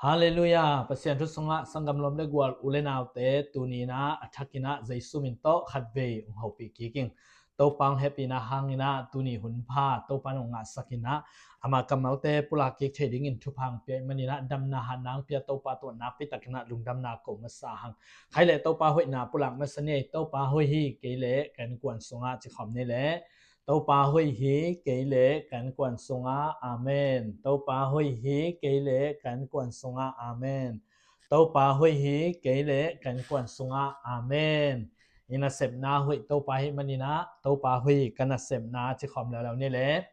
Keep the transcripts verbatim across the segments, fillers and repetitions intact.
Halleluia. Pasian thu sungah sanggam lawm le gual u le naute, tuni-in ah a thakin ah Jesu min tawh khatvei hong hopih kik ing. Topa hong hehpihna hangin ah tuni hun pha Topa in hong ngahsak in ah, ama kammalte pulak kik thei dingin thupha hong pia ahih manin ah, damna hatna hong pia Topa tungah nakpi takin ah lungdamna ko masa hang. Khai leh Topa hoihna pulak masa ni ei. Topa hoih hi, kei leh ka innkuan sungah, ci khawm ni leh. Topa hoih hi, kei leh ka innkuan sungah. Amen. Topa hoih hi, kei leh ka innkuan sungah. Amen. Topa hoih hi, kei leh ka innkuan sungah. Amen. I nasepna hoih Topa ahih manin ah, Topa hoih hi ka nasepna, ci khawm leuleu ni leh.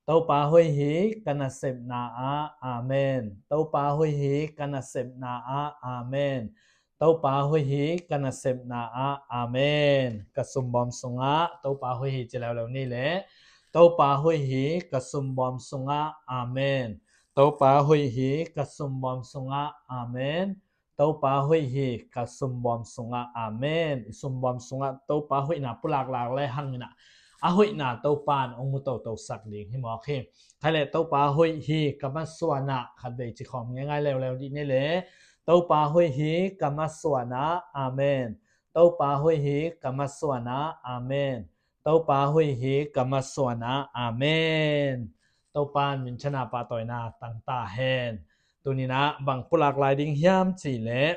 Topa hoih hi ka nasepna ah. Amen. Topa hoih hi ka nasepna ah. Amen. Topa hoih hi ka nasepna ah. Amen. Ka sumbawm sungah Topa hoih hi, ci leuleu ni leh. Topa hoih hi ka sumbawm sungah. Amen. Topa hoih hi ka sumbawm sungah. Amen. Topa hoih hi ka sumbawm sungah. Amen. I sumbawm sungah Topa hoihna pulak lak le hangin ah, a hoihna Topa in hong mu totosak ding hi mawk hi. Khai leh Topa hoih hi ka masuan ah, khatvei ci khawm ngeingai leuleu dih ni leh. Topa hoih hi ka masuan ah. Amen. Topa hoih hi ka masuan ah. Amen. Topa hoih hi ka masuan ah. Amen. Topa in minthanna pahtawina tang ta hen. Tuni-in ah bang pulak lai ding hiam cih leh,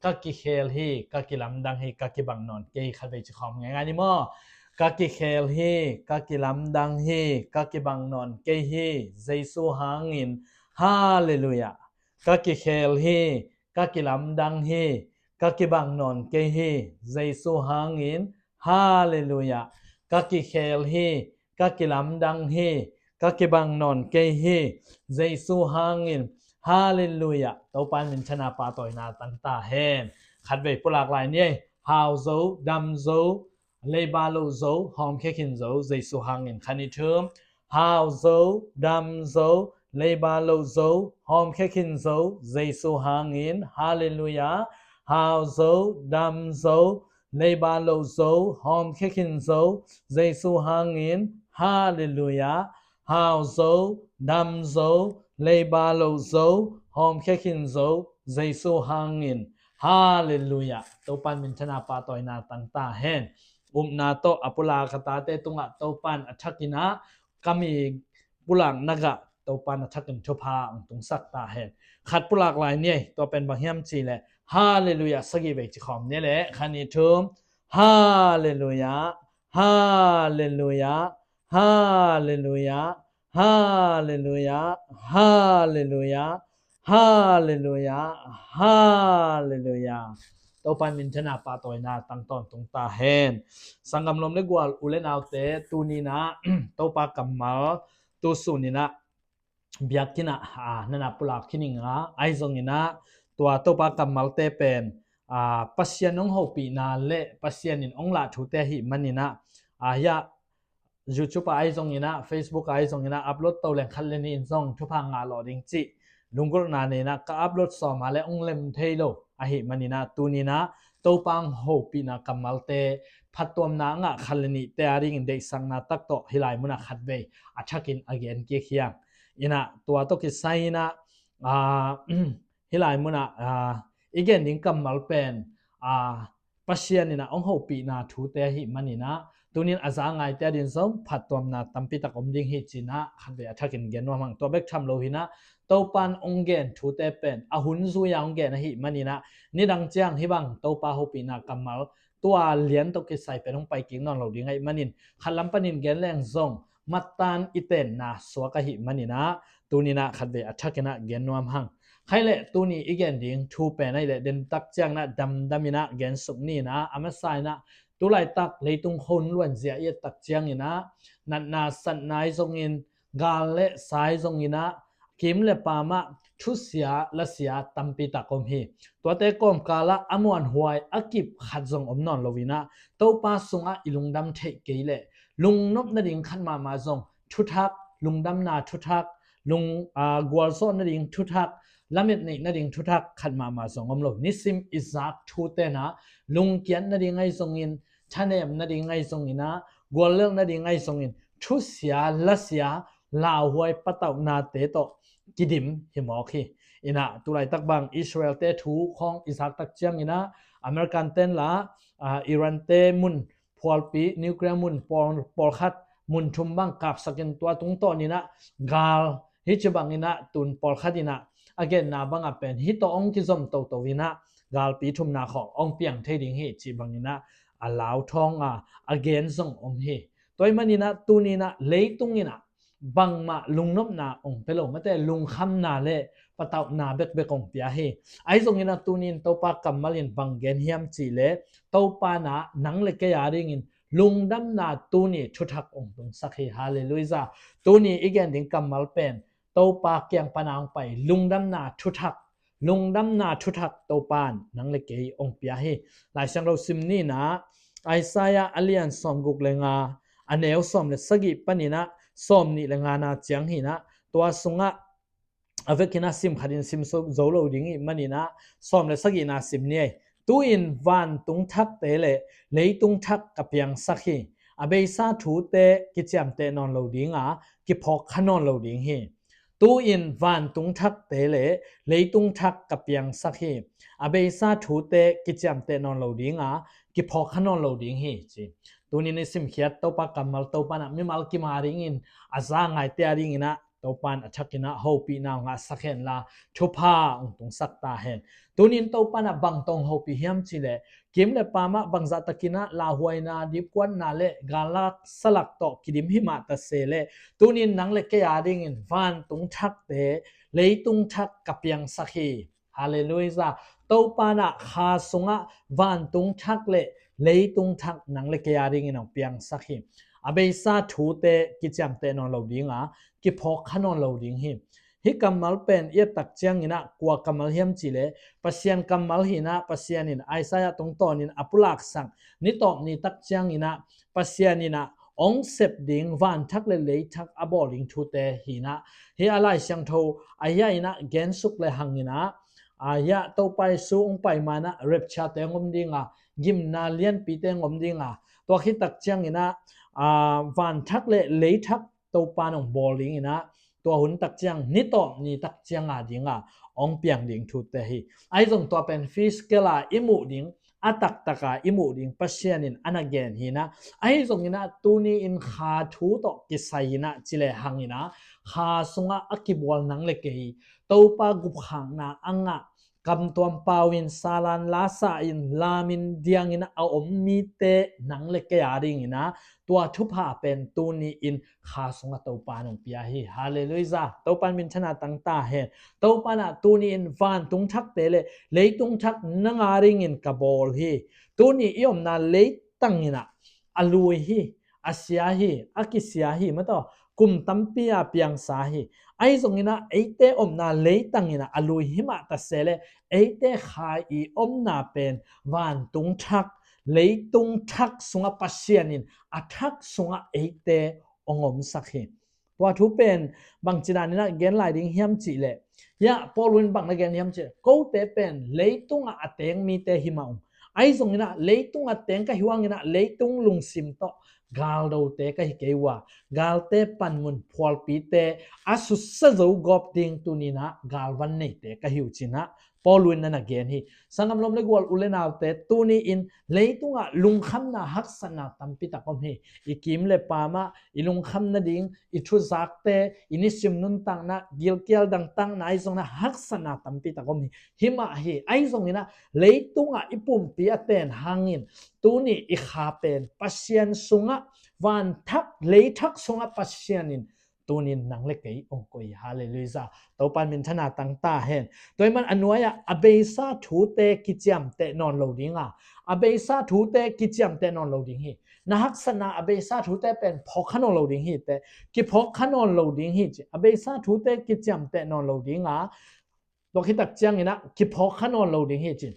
ka kikhel hi, ka kilamdang hi, ka kibang nawn kei hi, khatvei ci khawm ngeingai ni maw. Ka kikhel hi, ka kilamdang hi, ka kibang nawn kei hi, Jesu hangin. Halleluia. Ka kikhel hi, ka kilamdang hi, ka kibang nawn kei hi, Jesu hangin. Halleluia. Ka kikhel hi, ka kilamdang hi, ka kibang nawn kei hi, Jesu hangin. Halleluia. Topa in minthanna pahtawina tang ta hen. Khatvei pulak lai ni ei. Hau zo, dam zo, leiba lo zo, hawmkhia khin zo, Jesu hangin. Khat, nih, thum. Hau zo, dam zo, leiba lo zo, hawmkhia khin zo, Jesu hangin. Halleluia. Hau zo, dam zo, leiba lo zo, hawmkhia khin zo, Jesu hangin. Halleluia. Hau zo, dam zo, leiba lo zo, hawmkhia khin zo, Jesu hangin. Halleluia. Topa in minthanna pahtawina tang ta hen. Upna tawh a pulak ka tate tungah Topa in a thakin ah, ka mi pulakna gah Topa in a thakin thupha hong tungsak ta hen. Khat pulak lai ni ei. Tua pen bang hiam cih leh, Halleluia sagih vei ci khawm ni leh. Khat, nih, thum. Halleluia. Halleluia. Halleluia. Halleluia. Halleluia. Halleluia. Halleluia. Topa in minthanna pahtawina tang tawntung ta hen. Sanggam lawm le gual u le naute, tuni-in ah Topa kammal tu sun-in ah biakinn ah, ah, na na pulak khin ing a, ahi zongin ah tua Topa kammalte pen, ah, Pasian hong hopihna le Pasian in hong lah thute ahih manin ah, ah, hiah YouTube ah ahi zongin ah, Facebook ah ahi zongin ah, upload to leng khat le nih in zong thupha ngah lawh ding cih lunggulhna nei-in ah ka upload sawm a leh hong lem thei lo ahih manin ah, tuni-in ah Topa hong hopihna kammalte phattuamna a ngah khat le nihte a dingin deihsakna tak tawh hih lai munah khatvei a thakin a gen kik hi hang. In ah tua tawh kisai-in ah, ah, hih lai munah, ah, i gen ding kammal pen, ah, Pasian in ah hong hopihna thute ahih manin ah, tuni-in a za ngaite a dingin zong phattuamna tampi tak om ding hi ci-in ah khatvei a thakin gen nuam hang. Tua bek tham lo hi-in ah, Topa in hong gen thute pen a hun zui-a hong gen ahih manin ah, nidang ciang hih bang Topa hopihna kammal tua lian tawh kisai pen hong pai kik nawn lo ding ahih manin, khat lam panin gen leng zong mattan i tenna suak ahih manin ah, tuni-in ah khatvei a thakin ah gen nuam hang. Khai leh tuni i gen ding thu pen ahih leh, dentak ciangin ah damdamin ah gen suk ni-in ah, a masa-in ah, tu laitak leitung khua hun luanzia i et tak ciangin ah, natna satna ahi zongin, gal le sa ahi zongin ah, kim le paam ah thusia lasia tampi tak om hi. Tuate kawmkal ah a muanhuai a kip khat zong om nawn lo-in ah, Topa sungah i lungdam theih kei leh, lungnop nading khat mahmah zong thuthak, lungdamna thuthak, lung, aa, gualzawh nading thuthak, lamet neih nading thuthak khat mahmah zong om lo. Nisim i zak thute-in ah, lungkiat nading ahi zongin, thanem nading ahi zongin ah, guallelh nading ahi zongin, thusia lasia lauhuai patauhnate tawh kidim hi mawk hi. inah, tulaitak bang Israel te thu khawng i zak tak cianginah, American ten la, ah, Iran te mun phualpi, nuclear mun pawl, pawlkhat, mun thum bang kapsakin tua tungtawninah gal hi ci banginah tun pawlkhat inah a genna bangah pen hih tawh hong kizom toto inah galpi thumna khawng hong piang thei ding hi ci banginah a lau thawng a, a gen zong om hi. Tua ahih maninah tuninah leitung inah bangmah lungnopna hong pia lo, mate lungkhamna le patauhna bekbek hong pia hi. Ahi zonginah tunin Topa kammal in bang gen hiam cihleh, Topa inah nang le kei a dingin lungdamna tuni thuthak hong tungsak hi. Halleluijah. Tuni i gen ding kammal pen Topa kiang pana hong pai lungdamna thuthak, lungdamna thuthak Topa in nang le kei hong pia hi. Lai Siangtho sim ninah, Isaiah a lian sawmguk le nga, a neu sawm le sagih paninah sawmnih le ngana ciang hinah, tua sungah a vekinah sim khatin sim zo lo ding ih maninah sawm le sagihna sim ni ei. Tu-in vantung thakte le leitung thak ka piangsak hi. A beisa thute kiciamteh nawn lo dinga kiphawk kha nawn lo ding hi. Tu-in vantung thakte le leitung thak ka piangsak hi. A beisa thute kiciamteh nawn lo dinga kiphawk kha nawn lo ding hi ci. Tunin i simkhiat Topa kammal Topa inah mimal kim a dingin a za ngaite a dinginah Topa in a thakinah hopihna hong ngahsak henla thupha hong tungsak ta hen. Tunin Topa inah bang tawh hong hopih hiam cihleh, kim le pamah bangzahtakinah lauhuaina, dipkuatna le galak salak tawh kidim himah ta se leh, tunin nang le kei a dingin vantung thakte leitung thak ka piangsak hi. Halleluijah. Topa inah kha sungah vantung thak le leitung thak nang le kei a dingin hong piangsak hi. A beisa thute kiciamteh nawn lo dinga kiphawk kha nawn lo ding hi. Hih kammal pen i et tak cianginah kua kammal hiam cihleh, Pasian kammal hinah, Pasian in Isaiah tungtawnin a pulaksak nitawp ni tak cianginah Pasian inah hong sep ding vanthak le leithak a bawl ding thute hinah, hih a Lai Siangtho a hiah inah gensuk le hanginah, a hiah Topa Jesu hong pai manah rapture te hong om dinga, gimna lianpite hong om dinga, tua khit tak cianginah, a, vanthak le leithak Topa in hong bawl dinginah, tua hun tak ciang nitawp ni tak cianga dinga hong piang ding thute hi. Ahi zong tua pen physical a i muh ding, a taktaka i muh ding Pasian in a na gen hinah. Ahi zonginah tuni in kha thu tawh kisai inah ci le hanginah, kha sungah a kibual nang le kei Topa gupkhakna a ngah, kamtuam pau in, salan lasa in, lamin diangin a om mite nang le kei a dinginah tua thupha pen tuni in kha sungah Topa in hong pia hi. Halleluijah. Topa in minthana tang ta hen. Topa inah tuni in vantung thakte le leitung thak nang a dingin ka bawl hi. Tuni i omna leitang inah a lui hi, a sia hi, a kisia hi, mataw, kum tampi a piangsa hi. Ahi zonginah eite omna leitang inah a lui himah ta se leh, eite kha i omna pen vantung thak, leitung thak sungah Pasian in a thak sungah eite hong omsak hi. Tua thu pen bangci daninah gen lai ding hiam cihleh, hiah Paul in bang na gen hiam cihleh, kote pen leitungah a teng mite hi mah ung. Ahi zonginah leitungah teng ka hi uh hanginah leitung lungsim tawh galdote ka hi kei uh a, galte panmun phualpite a susia zo gawp ding tuninah galvan neite ka hi uh cinah Paul in na na gen hi. Sanggam lawm le gual u le naute, tuni in leitungah lungkhamna haksatna tampi tak om hi. I kim le pamah i lungkham nading, i thuzakte, i nisim nuntakna, gilkial dangtakna, ahi zonginah haksatna tampi tak om hi. Himah hi, ahi zonginah leitungah i pumpi a ten hangin tuni i kha pen Pasian sungah, vanthak leithak sungah Pasian in tunin nang le kei hong koih hi. Halleluijah. Topa in minthana tang ta hen. Tua ahih man a nuai-ah a beisa thute kiciamteh nawn lo dinga, a beisa thute kiciamteh nawn lo ding hi. Na haksatna a beisa thute pen phawk kha nawn lo ding hi teh, kiphawk kha nawn lo ding hi ci. A beisa thute kiciamteh nawn lo dinga, tua khit tak cianginah kiphawk kha nawn lo ding hi ci.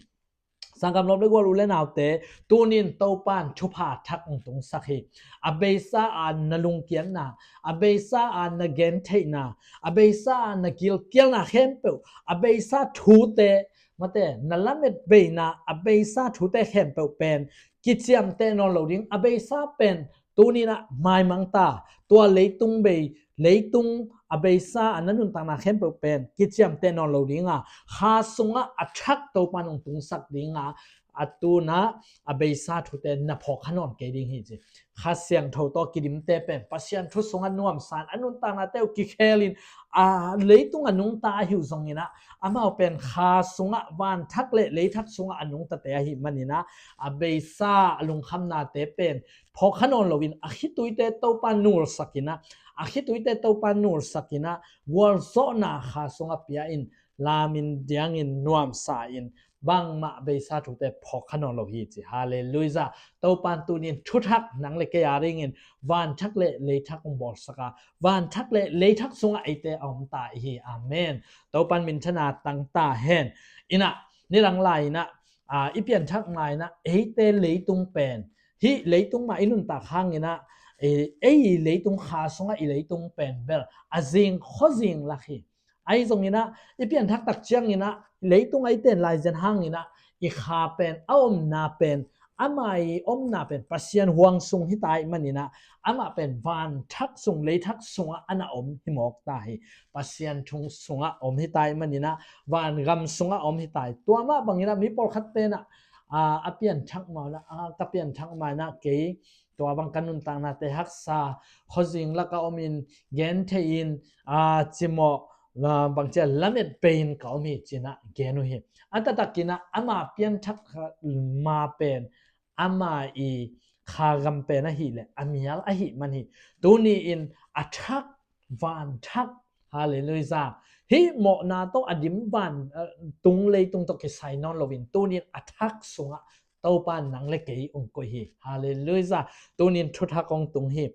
Sanggam lawm le gual u le naute, tunin Topa in thupha thak hong tungsak hi. A beisa a na lungkiatna, a beisa a na gentheihna, a beisa a na gilkialna khempeuh, a beisa thute, mate, na lamet beina, a beisa thute khempeuh pen kiciamteh nawn lo ding, a beisa pen Tuni-in ah maimang ta, tua leitung bei, leitung a beisa a na nuntakna khempeuh pen kiciamteh nawn lo ding a, kha sungah a thak Topa in hong tungsak ding a, a tu-in ah a beisa thute na phawk kha nawn kei ding hi ci. Kha Siangtho tawh kidimte pen Pasian thu sungah nuamsa in a nuntaknate uh kikhelin, a leitung a nungta ahi uh zongin ah, amau pen kha sungah, van thak le lei thak sungah a nungtate ahih manin ah, a beisa a lungkhamnate pen phawk kha nawn loin, a khituite Topa nulsak in ah, a khituite Topa nulsak in ah, gualzawhna kha sungah pia in, lamin diangin nuamsa in, bangmah beisa thute phawk kha nawn lo hi ci. Halleluiah. Topa in tuni-in thuthak nang le kei a dingin van thak le lei thak hong bawlsak a, van thak le lei thak sungah eite a om ta i hi. Amen. Topa in minthanna tang ta hen. In ah, nidang lai-in ah, a, i pianthak ma-in ah, eite leitung pen, hih leitung mah i nuntak hangin ah, e, ei leitung kha sungah i leitung pen bel a zing khuazing lak hi. Ahi zongin ah, i pianthak tak ciangin ah, leitung a i ten laizian hangin ah, i kha pen, a omna pen, ama i omna pen Pasian huang sung hi ta ahih manin ah, amah pen van thak sung, lei thak sungah a na om hi mawk ta hi. Pasian thu sungah om hi ta ahih manin ah, van gam sungah om hi ta hi. Tua mah bangin ah, mi pawlkhat pen ah, a, a pianthak ma-in ah, a, ka pianthak ma-in ah, kei tua bang ka nuntaknate haksa, khuazing lakah omin, genthei in, a, cimawh, a, bangci a lamet bei-in ka om hi ci-in ah gen uh hi. A taktakin ah, ama pianthak ma pen, ama i kha gam pen ahih leh a mial ahih man hi. Tuni-in a thak, van thak, halleluiah, hih mawhna tawh a dim van, a, tung leitung tawh kisai nawn loin, tuni-in a thak sungah Topa in nang le kei hong koih hi. Halleluiah. Tuni-in thuthak hong tung hi.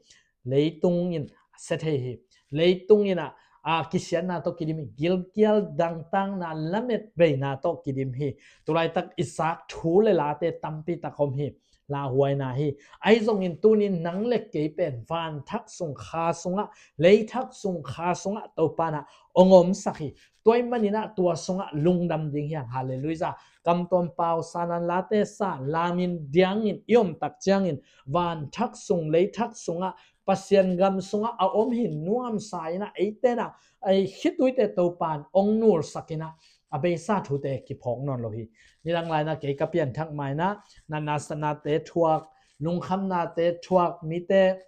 Leitung in a sia thei hi. Leitung in ah, a, kisiatna tawh kidim hi. Gilkial dangtakna, lamet beina tawh kidim hi. Tulaitak i zak thu le late tampi tak om hi. Lauhuaina hi. Ahi zongin tuni-in nang le kei pen van thak sung, kha sungah, lei thak sung, kha sungah Topa in ah hong omsak hi. Tua ahih manin ah tua sungah lungdam ding hi hang. Halleluiah. Kamtuam pau, sa nan late sa, lamin diangin i om tak ciangin, van thak sung, lei thak sungah, Pasian gam sungah a om hi nuamsa in ah, eite in ah, a khituite Topa in hong nulsak in ah, a beisa thute kiphawk nawn lo hi. Nidang lai-in ah kei ka pianthak ma-in ah, natna satnate thuak, lungkhamnate thuak, mite,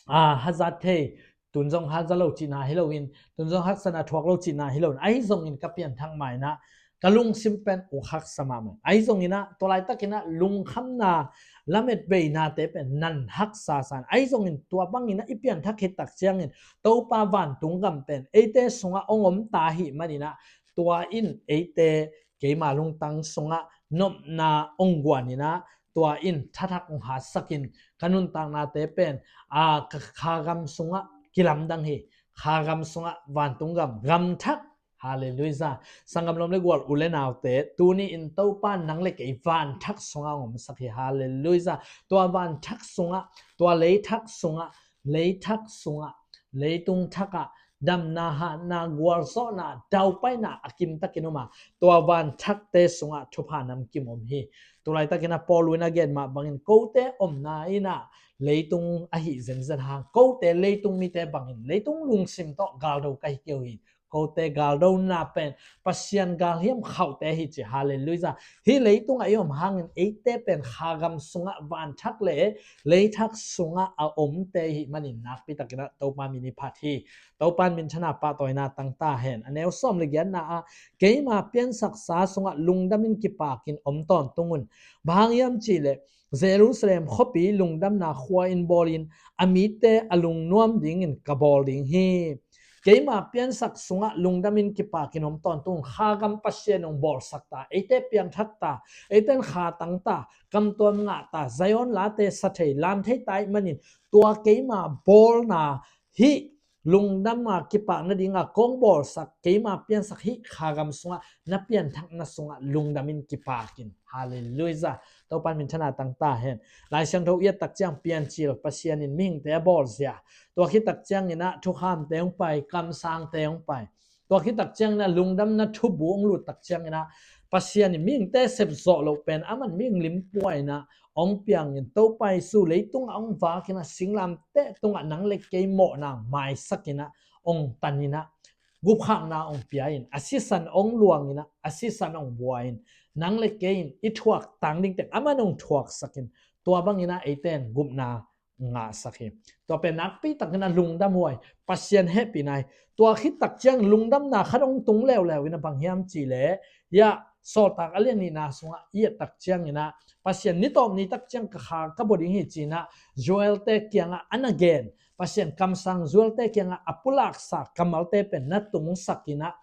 a, hazat thei, tun zong hazat lo cihna hi loin, tun zong haksatna thuak lo cihna hi loin, ahi zongin ka pianthak ma-in ah, ka lungsim pen uk haksa mahmah. Ahi zongin ah, tua laitakin ah lungkhamna, lamet beinate pen nan haksa sa in. Ahi zongin tua bangin ah i pianthak khit tak ciangin, Topa vantung gam pen eite sungah hong om ta ahih manin ah, tua in eite keima lungtang sungah nopna hong guan in ah, tua in thathak hong hatsak in, ka nuntaknate pen, a, ka kha gam sungah kilamdang hi. Kha gam sungah, vantung gam, gam thak. Halleluiah. Sanggam lawm le gual, u le naute, tuni-in Topa in nang le kei van thak sungah hong omsak hi. Halleluiah. Tua van thak sungah, tua lei thak sungah, lei thak sungah, leitung thakah, damna, hatna, gualzawhna, daupaina a kimtakin om a, tua van thakte sungah thupha namkim om hi. Tulaitakin ah Paul in a gen mah bangin, kote omna in ah leitung ahi zenzen hang, kote leitung mite bangin, leitung lungsim tawh galdo ka hi kei uh hi. Kote galdona pen Pasian galhiam khauhte hi ci. Halleluiah. Hih leitungah i om hangin eite pen kha gam sungah, van thak le lei thak sungah a omte i hih manin nakpi takin ah Topa min i phat hi. Topa in minthanna pahtawina tang ta hen. A neu sawm le giatna ah, keima piansaksa sungah lungdamin kipakin om tawntung un. Bang hang hiam cihleh, Jerusalem khuapi lungdamna khua-inn bawlin a mite a lungnuam dingin ka bawl ding hi. Keima piansak sungah lungdamin kipakin om tawntung un. Kha gam Pasian hong bawlsak ta, eite piangthak ta, eite in kha tang ta, kamtuam ngah ta, Zion late sa thei, lam thei ta i hih manin, tua keima bawlna hih lungdam a kipak nadinga kong bawlsak, keima piansak hih kha gam sungah, na pianthakna sungah lungdamin kipakin. Halleluiah. Topa in minthanna tang ta hen. Lai Siangtho i et tak ciang Piancil Pasian in mihingte a bawlzia, tua khit tak ciangin ah thukhamte hong pai, kamsangte hong pai. Tua khit tak ciangin ah lungdamna thubu hong lut tak ciangin ah Pasian in mihingte sepzawh loh pen aman mihing lim pua in ah hong piangin, Topa Jesu leitungah hong vakin ah singlamteh tungah nang le kei mawhna maisakin ah hong tanin ah gupkhiatna hong pia in, a sisan hong luangin ah a sisan hong bua in, nang le kei in i thuak tang ding teng aman hong thuaksakin, tua bangin ah eite in gupna ngahsak hi. Tua pen nakpi takin ah lungdam huai, Pasian hehpihna hi. Tua khit tak ciang lungdamna khat hong tung leuleu in ah bang hiam cih leh, hiah Sawltak a lian nihna sungah i et tak ciangin ah, Pasian ni tawp ni tak ciang ka kha ka bua ding hi ci-in ah Joel-te kiangah a na gen, Pasian kamsang Joel-te kiangah a pulaksa kammalte pen na tungsakin ah,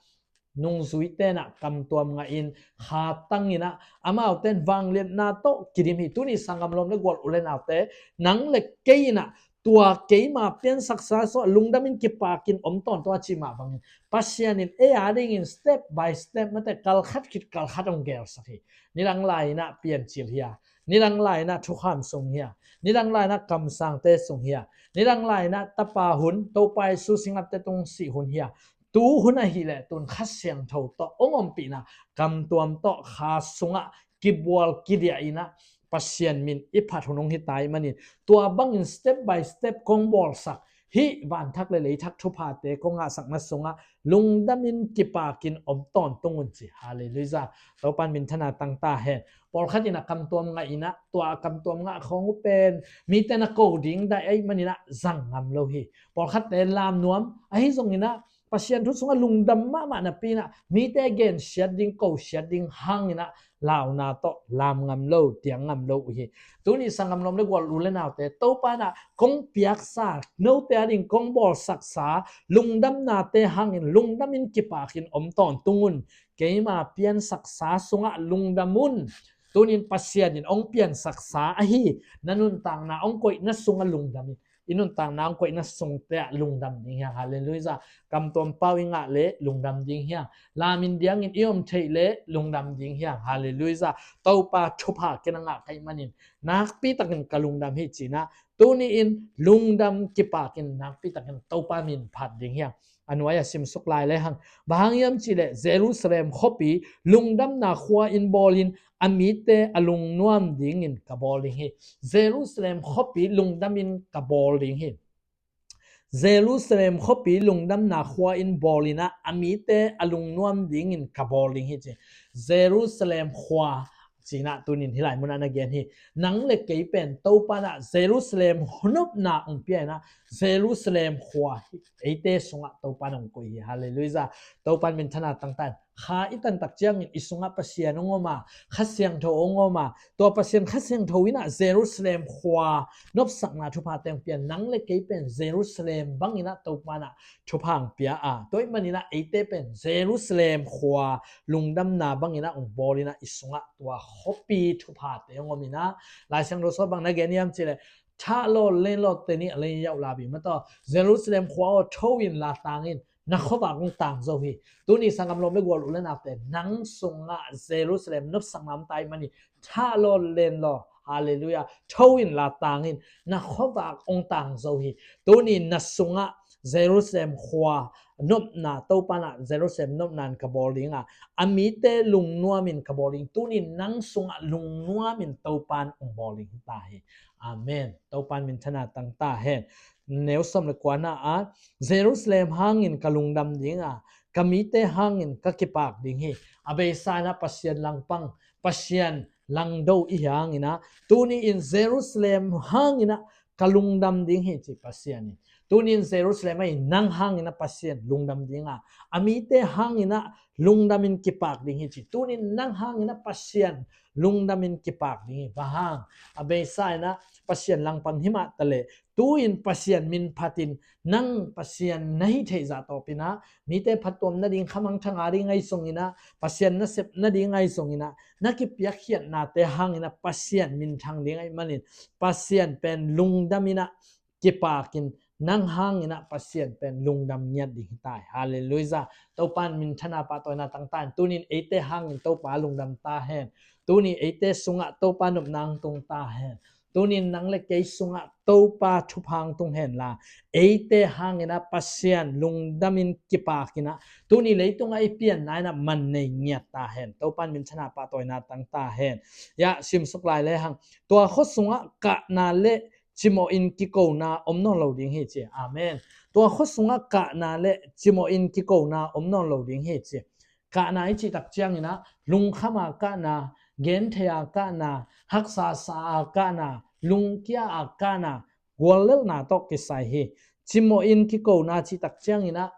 nungzuite in ah kamtuam ngahin, kha tangin ah, amaute in vangliatna tawh kidim hi. Tuni sanggam lawm le gual u le naute, nang le kei in ah tua keima piansaksa sungah lungdamin kipakin om tawntung a cih mah bangin, Pasian in ei a dingin step by step, mate, kalkhat khit kalkhat hong gelsak hi. Nidang lai-in ah piancil hi a, nidang lai-in ah thukham sung hi a, nidang lai-in ah kamsangte sung hi a, nidang lai-in ah tapa hun, Topa Jesu singlamteh tung sih hun hi a, tu hun ahih leh tun Kha Siangtho tawh hong ompihna, kamtuam tawh kha sungah kibual kidiah in ah Pasian min i phat hun hong hi ta ahih manin, tua bangin step by step kong bawlsak hih vanthak le leithak thuphate kong ngahsakna sungah lungdamin kipakin om tawntung un ci. Halleluijah. Topa in minthanna tang ta hen. Pawlkhat in ah kamtuam ngah in ah, tua a kamtuam ngah khawng uh pen mite na ko ding daih ahih manin ah zang ngam lo hi. Pawlkhatte lam nuam, ahi zongin ah Pasian thu sungah lungdam mahmah napi in ah, mite gensiat ding, kosiat ding hangin ah launa tawh lam ngam lo, tiang ngam lo uh hi. Tuni sanggam lawm le gual u le naute, Topa in ah kong piaksa, note a ding kong bawlsaksa lungdamnate hangin lungdamin kipakin om tawntung un. Keima piansaksa sungah lungdam un. Tunin Pasian in hong piansaksa ahi na nuntakna hong koihna sungah lungdam in. I nuntakna hong koihna sungte ah lungdam ding hi hang. Halleluijah. Kamtuam pau i ngah leh lungdam ding hi hang. Lamin diangin i om theih leh lungdam ding hi hang. Halleluijah. Topa thupha ken a ngah ka hih manin nakpi takin ka lungdam hi ci-in ah, tuni-in lungdam kipakin nakpi takin Topa min phat ding hi hang. A nuai-ah simsuk lai le hang. Bang hang hiam cih leh Jerusalem khuapi lungdamna khua-in bawlin, a mite a lungnuam dingin ka bawl ding hi. Jerusalem khuapi lungdamin ka bawl ding hi. Jerusalem khuapi lungdamna khua-in bawlin ah, a mite a lungnuam dingin ka bawl ding hi ci. Jerusalem khua ci-in ah tunin hih lai munah na gen hi. Nang le kei pen Topa in ah Jerusalem nopna hong pia in ah, Jerusalem khua eite sungah Topa in hong koih hi. Halleluijah. Topa in minthanna tang ta hen. Kha i tan tak ciangin i sungah Pasian hong om a, Kha Siangtho hong om a, tua Pasian Kha Siangtho in ah Jerusalem khua nopsakna thuphate hong pia. Nang le kei pen Jerusalem bangin ah Topa in ah thupha hong pia a, tua ahih manin ah eite pen Jerusalem khua lungdamna bangin ah hong bawlin ah, i sungah tua khuapi thuphate hong om in ah, Lai Siangtho sungah bang na gen hiam cih leh, thah law len law, teni a lei yauh la bi, mataw, Jerusalem khua aw, tho in la tang in, na khuavak hong tang zo hi. Tuni sanggam lawm le gual u le naute, nang sungah Jerusalem nopsakna om ta ahih manin, thah law len law, halleluijah, tho in la tang in, na khuavak hong tang zo hi. Tuni na sungah Jerusalem khua nopna, Topa in ah Jerusalem nopna in ka bawl ding a, a mite lungnuamin ka bawl ding. Tuni nang sungah lungnuamin Topa in hong bawl ding hi ta hi. Amen. Topa in minthanna tang ta hen. Neu sawm le kuana ah, Jerusalem hangin ka lungdam ding a, ka mite hangin ka kipak ding hi. A beisa in ah Pasian langpang, Pasian langdo i hi hangin ah, tuni-in Jerusalem hangin ah ka lungdam ding hi ci Pasian in. Tuni-in Jerusalem ahi nang hangin ah Pasian lungdam ding a, a mite hangin ah lungdamin kipak ding hi ci. Tuni-in nang hangin ah Pasian lungdamin kipak ding hi. Bang hang? A beisa in ah Pasian langpang hi mah ta leh, tu-in Pasian min phatin, nang Pasian na hi theih zah tawpin ah, mite phattuam nading, khamangthang a ding ahi zongin ah, Pasian nasep nading ahi zongin ah, na kipiakkhiatnate hangin ah Pasian minthang ding ahih manin, Pasian pen lungdam in ah kipakin, nang hangin ah Pasian pen lungdam ngiat ding hi ta hi. Halleluijah. Topa in minthanna, pahtawina tang ta hen. Tuni-in eite hangin Topa lungdam ta hen. Tuni eite sungah Topa nopna hong tung ta hen. Tunin nang le kei sungah Topa thupha hong tung henla, eite hangin ah Pasian lungdamin kipakin ah, tuni leitungah i pianna in ah man nei ngiat ta hen. Topa in minthanna pahtawina tang ta hen. Ya, simsuk lai le hang. Tua khua sungah kahna le cimawhin kikona om nawn lo ding hi ci. Amen. Tua khua sungah kahna le cimawhin kikona om nawn lo ding hi ci. Kahna i cih tak ciangin ah, lungkham a kahna, genthei a kahna, haksa sa a kahna, lungkia a kahna, guallelhna tawh kisai hi. Cimawhin kikona cih tak ciangin ah,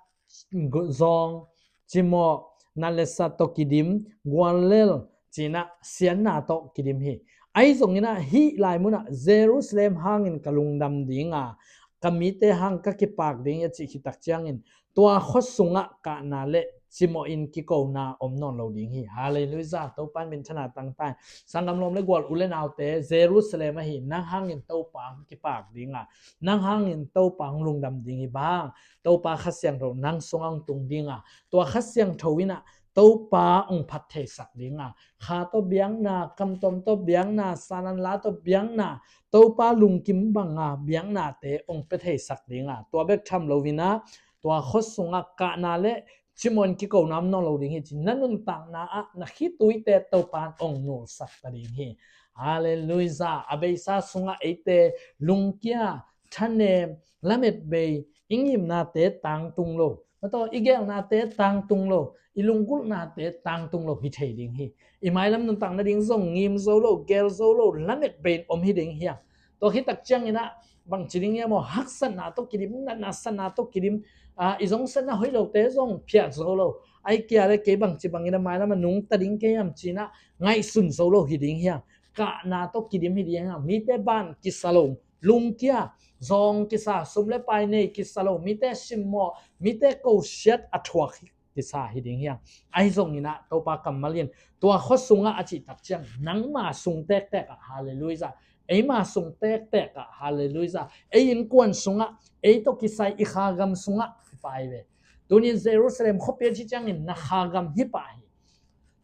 zawng, cimawh, nat le sat tawh kidim, guallelh, ci-in ah siatna tawh kidim hi. Ahi zongin ah hih lai munah Jerusalem hangin ka lungdam ding a, ka mite hang ka kipak ding hi a cih khit tak ciangin, tua khua sungah kahna le cimawhin kikona om nawn lo ding hi. Halleluiah. Topa in minthanna tang ta hen. Sanggam lawm le gual, u le naute, Jerusalem ahi, nang hangin Topa hong kipak ding a, nang hangin Topa hong lungdam ding hi. Bang hang? Topa Kha Siangtho nang sungah hong tung ding a, tua Kha Siangtho in ah Topa hong phat theisak ding a, kha tawh biakna, kamtuam tawh biakna, sanan la tawh biakna, Topa lungkim banga biaknate hong pia theisak ding a, tua bek tham loin ah, tua khua sungah kahna le cimawhin kikona om nawn lo ding hi ci. Na nuntakna ah na khituite Topa in hong nulsak ta ding hi. Halleluiah. A beisa sungah eite lungkia, thanem, lametbei, i ngimnate tangtung lo, mataw, i gelnate tangtung lo, i lunggulhnate tangtung lo hi thei ding hi. I mailam nuntakna ding zong ngim zo lo, gel zo lo, lametbei in om hi ding hi a. Tua khit tak ciangin ah bangci ding hiam aw? Haksatna tawh kidim, natna satna tawh kidim, a, i zong satna hoih lote zong phiat zo lo, ai kia le kei bangci bangin ah mailam a nungta ding kei hiam ci-in ah ngaihsun zo lo hi ding hi a. Kahna tawh kidim hi ding hi a. Mite ban kisa lo, lungkia, zawng kisa, sum le pai nei kisa lo, mite simmawh, mite kosiat a thuak kisa hi ding hi a. Ahi zongin ah Topa kammal in, tua khua sungah a cih tak ciang, nangma sung tektek ah, halleluiah, eima sung tektek ah, halleluiah, ei innkuan sungah, ei tawh kisai i khagam sungah hi pah hi ve. Tunin Jerusalem khuapi a cih ciangin na khagam hi pah hi.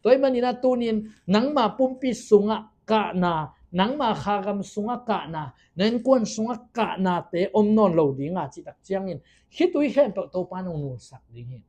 Tua ahih manin ah tunin nangma pumpi sungah kahna, nangma khagam sungah kahna, na innkuan sungah kahnate om nawn lo ding a cih tak ciangin, khitui khempeuh Topa in hong nulsak ding hi.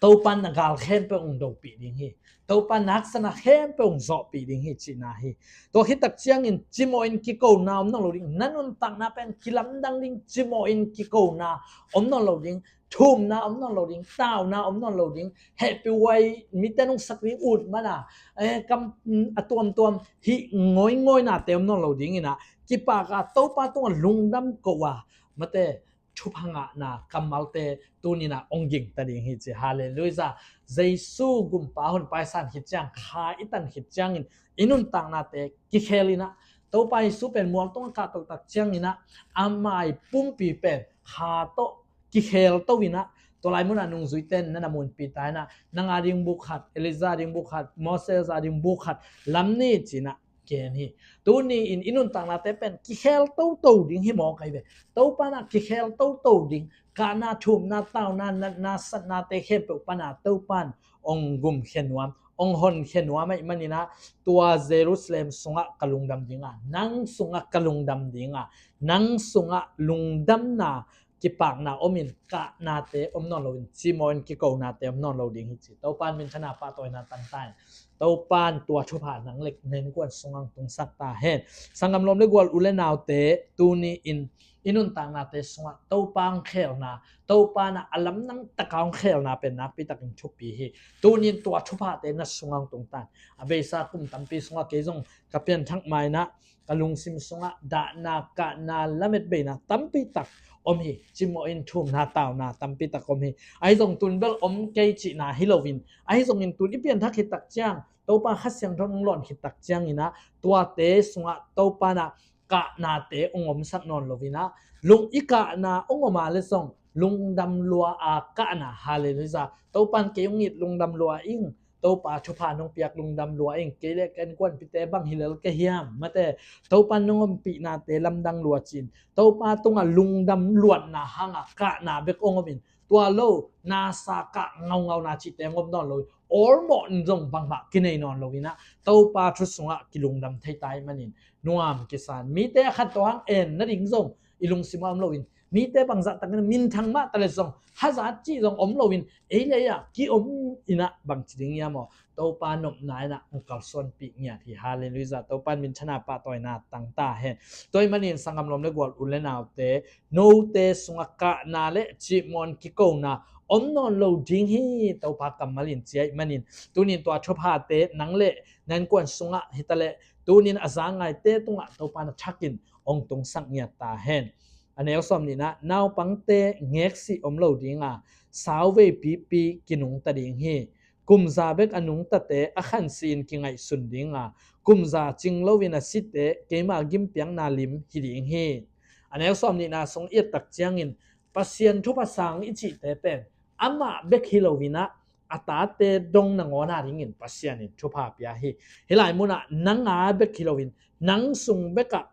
Topa in na gal khempeuh hong dopih ding hi. Topa in na haksatna khempeuh hong zawhpih ding hi cihna hi. Tua khit tak ciangin cimawhin kikona om nawn lo ding. Na nuntakna pen kilamdang ding cimawhin kikona om nawn lo ding. Thumna om nawn lo ding, tauna om nawn lo ding, hehpih huai mite nungsak ding, ut mana, eh, kam, mm, a tuamtuam hih ngawingawi nate om nawn lo ding in ah, kipak a Topa tungah lungdam ko a, mate, thupha ngahna kammalte tunin ah hong gingta ding hi ci. Halleluiah. Jesu gumpa hun paisan khit ciang, kha i tan khit ciangin i nuntaknate kikhel in ah, Topa Jesu pen mual tungah kahto tak ciangin ah, a mai pumpi pen kha tawh kikhel to in ah, tua lai munah nungzuite in na na munpi ta in ah, nang a ding buk khat, Elijah a ding buk khat, Moses a ding buk khat lam ni ci-in ah gen hi. Tuni in i nuntaknate pen kikhel toto ding hi mawk ahi ve. Topa in ah kikhel toto ding, kahna, thumna, tauna, natna, satnate khempeuh pan a Topa in hong gumkhia nuam, hong honkhia nuam ahih manin ah, tua Jerusalem sungah ka lungdam ding a, nang sungah ka lungdam ding a, nang sungah lungdamna, kipakna om in, kahnate om nawn lo in, cimawhin kikonate om nawn lo ding hi ci. Topa in minthanna pahtawina tang ta in, Topa in tua thupha nang le na innkuan sungah hong tungsak ta hen. Sanggam lawm le gual, u le naute, tuni in i nuntaknate sungah Topa hong khelna, Topa in ah a lamdang takin hong khelna pen nakpi takin thupi hi. Tuni in tua thuphate na sungah hong tung ta in. A beisa kum tampi sungah kei zong ka pianthak ma-in ah, ka lungsim sungah dahna, kahna, lametbeina tampi tak om hi. Cimawhin thumna, tauna tampi tak om hi. Ahi zong tun bel om kei cihna hi lo in, ahi zongin tun i pianthak khit tak ciang, Topa Kha Siangtho in hong lawn khit tak ciangin ah, tuate sungah Topa in ah kahnate hong omsak nawn lo in ah, lung, i kahna hong om a leh zong lungdam lua a kahna. Halleluiah. Topa in kei hong it lungdam lua ing, Topa thupha nong piak lungdam lua ing, kei le ka innkuanpihte bang hi lel ka hiam, mate, Topa nong ompihnate lamdang lua ci-in, Topa tungah lungdam luatna hangah kahna bek hong om in, tua lo, nasa kah ngaungauna cihte ngom nawn lo, awlmawh zong bangmah kinei nawn lo inah, Topa thu sungah kilungdam thei ta ahih manin nuam kisa in. Mite a khat tawh hang en nading zong i lungsim ah om loin, mite bangzah takin minthang mah ta le zong, hazat cih zong om loin, ei le ei ah ki-om inah bangci ding hiam aw? Topa nopna inah hong kalsuanpih ngiat hi. Halleluiah. Topa in minthanna pahtawina tang ta hen. Tua ahih manin sanggam lawm le gual, u le naute, note sungah kahna le cihmawh kikona om nawn lo ding hi, Topa kammal in ci ahih manin, tunin tua thuphate nang le na innkuan sungah hi ta leh, tunin a za ngaite tungah Topa in a thakin hong tungsak ngiat ta hen. A neu sawm nihna, naupangte ngeksih om lo ding a, sauvei pipi kinungta ding hi. Kum za bek a nungtate a khansihin kingaihsun ding a, kum za cing loin a site keima gimpiakna lim hi ding hi. A neu sawm nihna sung i et tak ciangin, Pasian thupha sang i cihte pen amah bek hi loinah, a tate dong nangawn a dingin Pasian in thupha pia hi. Hih lai munah nang a bek hi loin, nang sung bekah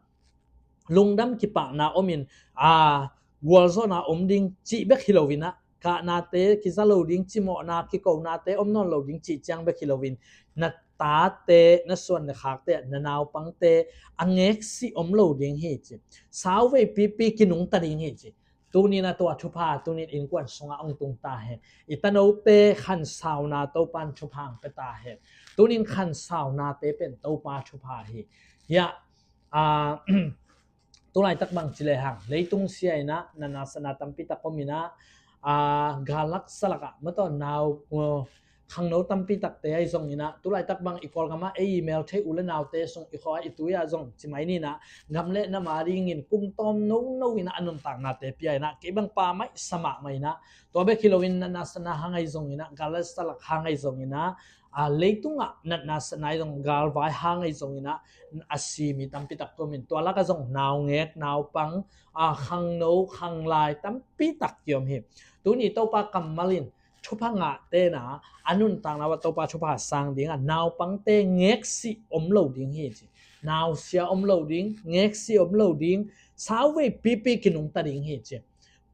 lungdam kipakna omin, a, gualzawhna om ding cih bek hi loinah, kahnate kiza lo ding, cimawhna kikonate om nawn lo ding cih ciang bek hi loin, na tate, na suan le khakte, na naupangte a ngeksih om lo ding hi ci. Sauvei pipi kinungta ding hi ci. Tunin a tua thupha, tunin innkuan sungah hong tung ta hen. I tanote khansauna Topa in thupha hong pia ta hen. Tunin khansaunate pen Topa thupha hi. Hiah, a, tulaitak bang ci lehang, leitung sia inah, natna satna tampi tak om inah, a, galak salak ah, mataw nau, uh, khangno tampi takte ahi zonginah, tulaitak bang i Kawlgamah ei i mel thei u le naute sung i khua i tui ah zong ci mai ninah, gam le nam a dingin kum tawm nono inah a nuntaknate pia inah, kei bang pa maih sa mahmah inah, tua bek hi loin natna satna hang ahi zonginah, galak salak hang ahi zonginah, a, leitungah natna satna ahi zong, galvai hang ahi zonginah, a si mi tampi tak ki om in, tua lakah zong naungek, naupang, a, khangno, khanglai tampi tak ki om hi. Tuni Topa kammal in, thupha ngahte na, a nuntakna uah Topa thupha sang ding a, naupangte ngeksih om lo ding hi ci. Nausia om lo ding, ngeksih om lo ding, sauvei pipi kinungta ding hi ci.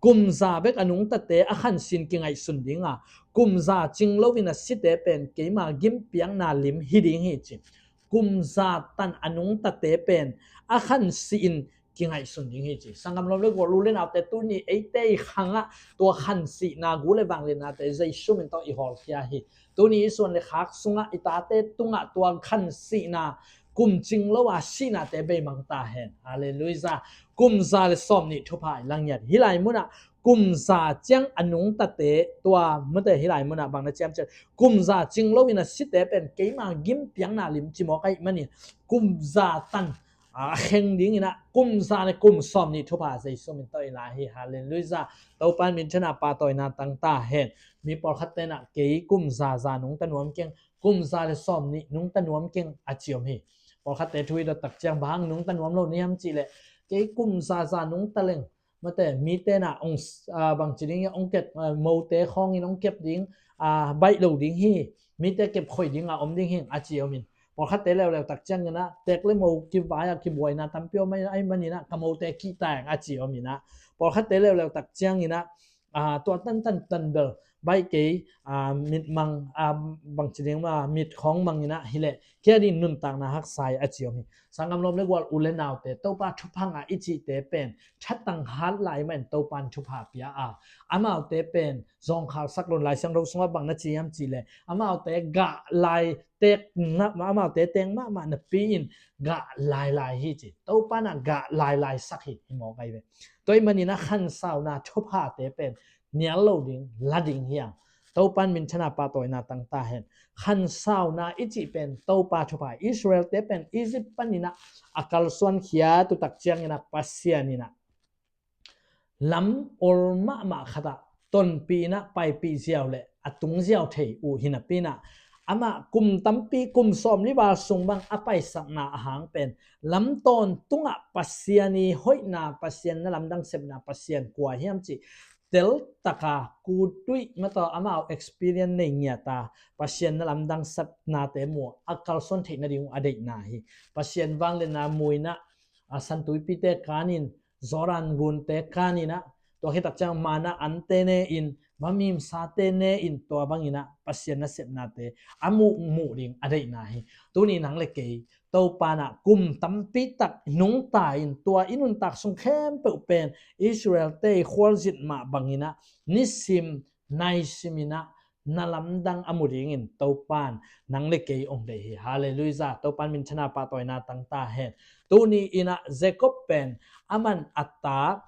Kum za bek a nungtate a khansihin kingaihsun ding a, kum za cing loin a site pen keima gimpiakna lim hi ding hi ci. Kum za tan a nungtate pen a khansihin kingaihsun ding hi ci. Sanggam lawm le gual, u le naute, tuni eite i khangah tua khansihna, gu le vangliatnate Jesu min tawh i hawlkhia hi. Tuni i suan le khak sungah i tate tungah tua khansihna, kum cing lo a sihnate beimang ta hen. Halleluiah. Kum za le sawm nih thupha i la ngiat. Hih lai munah kum za ciang a nungtate, tua mate hih lai munah bang na ciamciat, kum za cing loin a site pen keima gimpiakna lim ci mawk ahih manin, kum za tan, a, a kheng dinginah kum za le kum sawm nih thupha Jesu min tawh i la hi. Halleluiah. Topa in minthanna pahtawina tang ta hen. Mi pawlkhatte inah kei kum za za nungta nuam keng, kum za le sawm nih nungta nuam keng a ci om hi. Pawlkhatte thu i dot tak ciang, bang hang nungta nuam lo na hiam cih leh, kei kum za za nungta leng, mate, mite na ong, a, bangci ding hiam, ong kep, a, mote khawngin ong kep ding, a, baih lo ding hi, mite kep khoih ding a om ding hi a ci om in. Pawlkhatte leuleu tak cianginah tek le mo kivai a kibuaina tampi om ahih maninah ka mote kihta eng a ci om inah. Pawlkhatte leuleu tak cianginah, a, tua tantan tan bel baih kei, a, mit mang, a, bangci ding ma, mit khawng manginah hileh kia ding nuntakna haksa hi a ci om hi. Sanggam lawm le gual, u le naute, Topa thupha ngah i cihte pen thatang hat lai mah in Topa in thupha pia a, amaute pen zawngkhal sak lo in. Lai Siangtho sungah bang na ci hiam cih leh, amaute gah lai tek na, amaute teng mahmah napi in gah lailai hi ci. Topa inah gah lailai sak hi, hi mawk ahi ve. Tua ahih maninah khansauna thuphate pen nial lo ding, la ding hi hang. Topa in minthanna pahtawina tang ta hen. Khansauna i cih pen Topa thupha. Israelte pen Egypt paninah a kalsuan khia tu tak cianginah Pasian inah lam ol mahmah khatah tonpih inah paipih ziau le a tung ziau thei uh hi napi inah, amah kum tampi, kum sawmli val sung bang a paisakna ahang pen lam tawntungah Pasian i hoihna, Pasian na lamdang sepna, Pasian kua hiam cih teltaka kutuih mataw amau experience nei ngiata Pasian na lamdang sepnate mu a kalsuan theih nading uh a deihna hi. Pasian vangliatna mu inah, a, santuipite kanin, Jordan gunte kaninah, tua khit tak ciang manna ante ne in, vamimsate ne in tua bangin ah Pasian nasepnate a muh muh ding a deihna hi. Tuni nang le kei Topa in ah kum tampi tak nungta in tua i nuntak sung khempeuh pen Israel-te i khualzin mah bangin ah nisim naisim in ah na lamdang a mu dingin Topa in nang le kei hong deih hi. Halleluiah. Topa in minthanna pahtawina tang ta hen. Tuni in ah Jacob pen aman a ta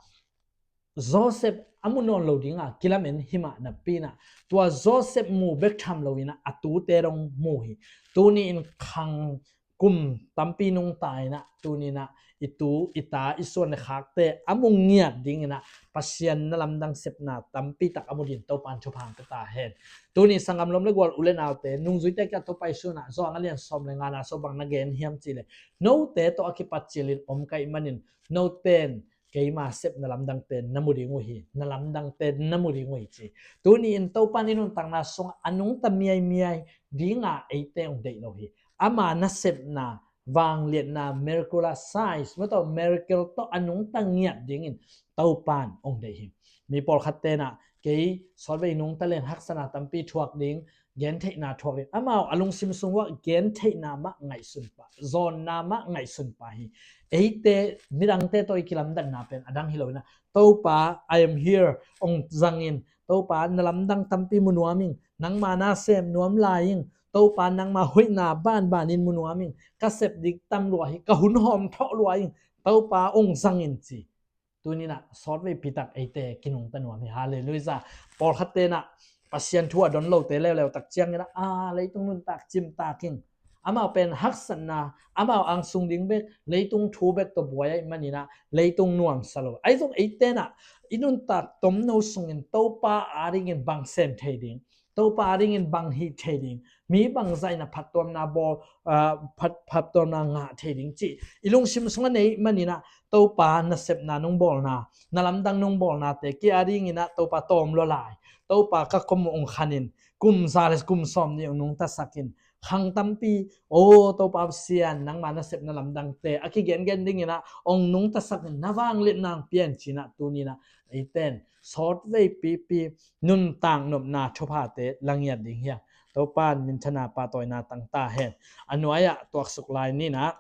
Joseph a mu nawn lo ding a kilamen hi mah napi in ah tua Joseph mu bek tham lo in ah a tute dong mu hi. Tuni in khang kum tampi nungta in ah tuni in ah i tu i ta i suan le khakte a mu ngiat dingin ah Pasian na lamdang sepna tampi tak a mu dingin Topa in thupha hong pia ta hen. Tuni sanggam lawm le gual u le naute nungzuite kiangah Topa Jesu in ah Johan a lian sawm le ngana sung bang na gen hiam cih leh, note tawh a kipat cilin om ka hih manin note in keima sep na lamdangte na mu ding uh hi, na lamdangte na mu ding uh hi ci. Tuni in Topa in i nuntakna sungah a nungta miaimiai ding a eite hong deih lo hi. Ama nasepna, vangliatna, miracle a size, mah tawh miracle tawh a nungta ngiat dingin Topa in hong deih hi. Mi pawlkhatte in ah kei sawtvei nungta leng haksatna tampi thuak ding, gentheihna thuak ding. Amau a lungsim sung uah gentheihna mah ngaihsun pah, zawnna mah ngaihsun pah hi. Eite, midangte tawh i kilamdanna pen a dang hi lo in ah, Topa, I am here, hong zangin, Topa, na lamdang tampi mu nuam ing, nangma na sem nuam lai ing, Topa, nangma hoihna banbanin mu nuam ing, ka sep dik tam lua hi, ka hun hawm thawh lua ing, Topa, hong zangin ci. Tuni in ah sawtveipi tak eite kinungta nuam hi. Halleluiah. Pawlkhatte in ah Pasian thu a don lote leuleu tak ciangin ah, a, leitung nuntak cimtak ing. Amau pen haksatna, amau angsung ding bek, leitung thu bek tawh buai ahih manin ah leitung nuamsa lo. Ahi zong eite in ah i nuntak tomno sungin Topa a dingin bang sem thei ding, Topa a dingin bang hih thei ding, mi bangzah in ah phattuamna bawl, ah, phat, phattuamna ngah thei ding cih i lungsim sungah nei manin ah Topa nasepna nong bawlna, na lamdang nong bawlnate kei a dingin ah Topa tawm lua lai, Topa ka kom uh hong khanin, kum za le kum sawmnih hong nungtasak in, khang tampi, o Topa Pasian, nangma nasepna lamdangte a kigengen dingin ah hong nungtasak in, na vangliatna hong pia in ci-in ah tuni in ah eite in sawtveipipi nuntak nopna thuphate la ngiat ding hi a, Topa in minthanna pahtawina tang ta hen. A nuai-ah tuaksuk lai ni in ah,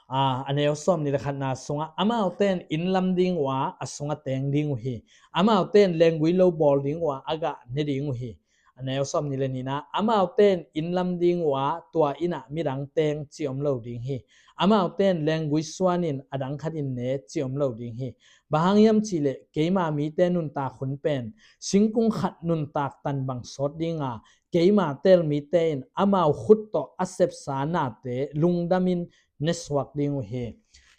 a, a neu sawmnih le khatna sungah, amaute in inn lam ding uh a, a sungah teng ding uh hi. Amaute in lenggui lo bawl ding uh a, a gah ne ding uh hi. A neu sawmnih le nihna, amaute in inn lam ding uh a, tua inn ah midang teng ci om lo ding hi. Amaute in lenggui suan in, a dang khat in ne ci om lo ding hi. Bang hang hiam cih leh keima mite nuntak hun pen singkung khat nuntak tan bang sawt ding a, keima tel mite in amau khut tawh a sepsa nate lungdam in ne suak ding uh hi.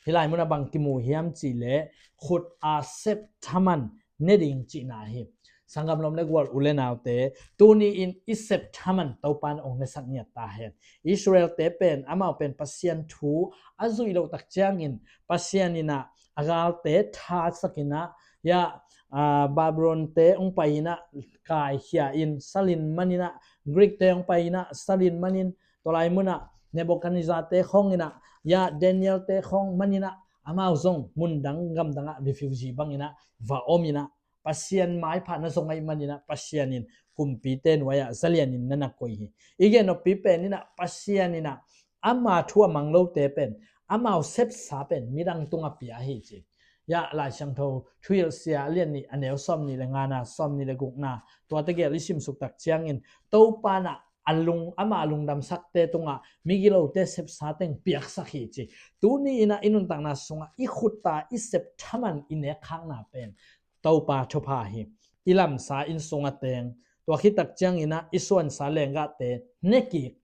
Hih lai munah bang kimu hiam cih leh khut a sep thaman ne ding cihna hi. Sanggam lawm le gual u le naute, tuni in i sep thaman Topa in hong nesak ngiat ta hen. Israel-te pen, amau pen Pasian thu a zuih loh tak ciangin Pasian in ah a galte thatsak in ah, ya, a, Babylon-te hong pai in ah kaikhia in, salin man in ah, Greek-te hong pai in ah salin man in, tua lai munah Nebuchadnezzar-te khawng in ah, ya, Daniel-te khawng man in ah, amau zong mundang gamdang ah refugee bang in ah va om in ah, Pasian maipha na zong ahih man in ah Pasian in kumpite nuai-ah zalian in na na koih hi. I gen noppi pen in ah Pasian in ah ama thu a mang lote pen, amau sepsa pen midang tungah pia hi ci. Ya, Lai Siangtho Thuhilhsia a lian nih, a neu sawmnih le ngana, sawmnih le gukna, tuate gel i simsuk tak ciangin Topa in ah a lung, ama lungdamsakte tungah migilote sepsa teng piaksak hi ci. Tuni in ah i nuntakna sungah i khut a i sep thaman i nekkhakna pen Topa thupha hi. I lamsa inn sungah teng, tua khit tak ciangin ah i suansa lenggahte ne kik.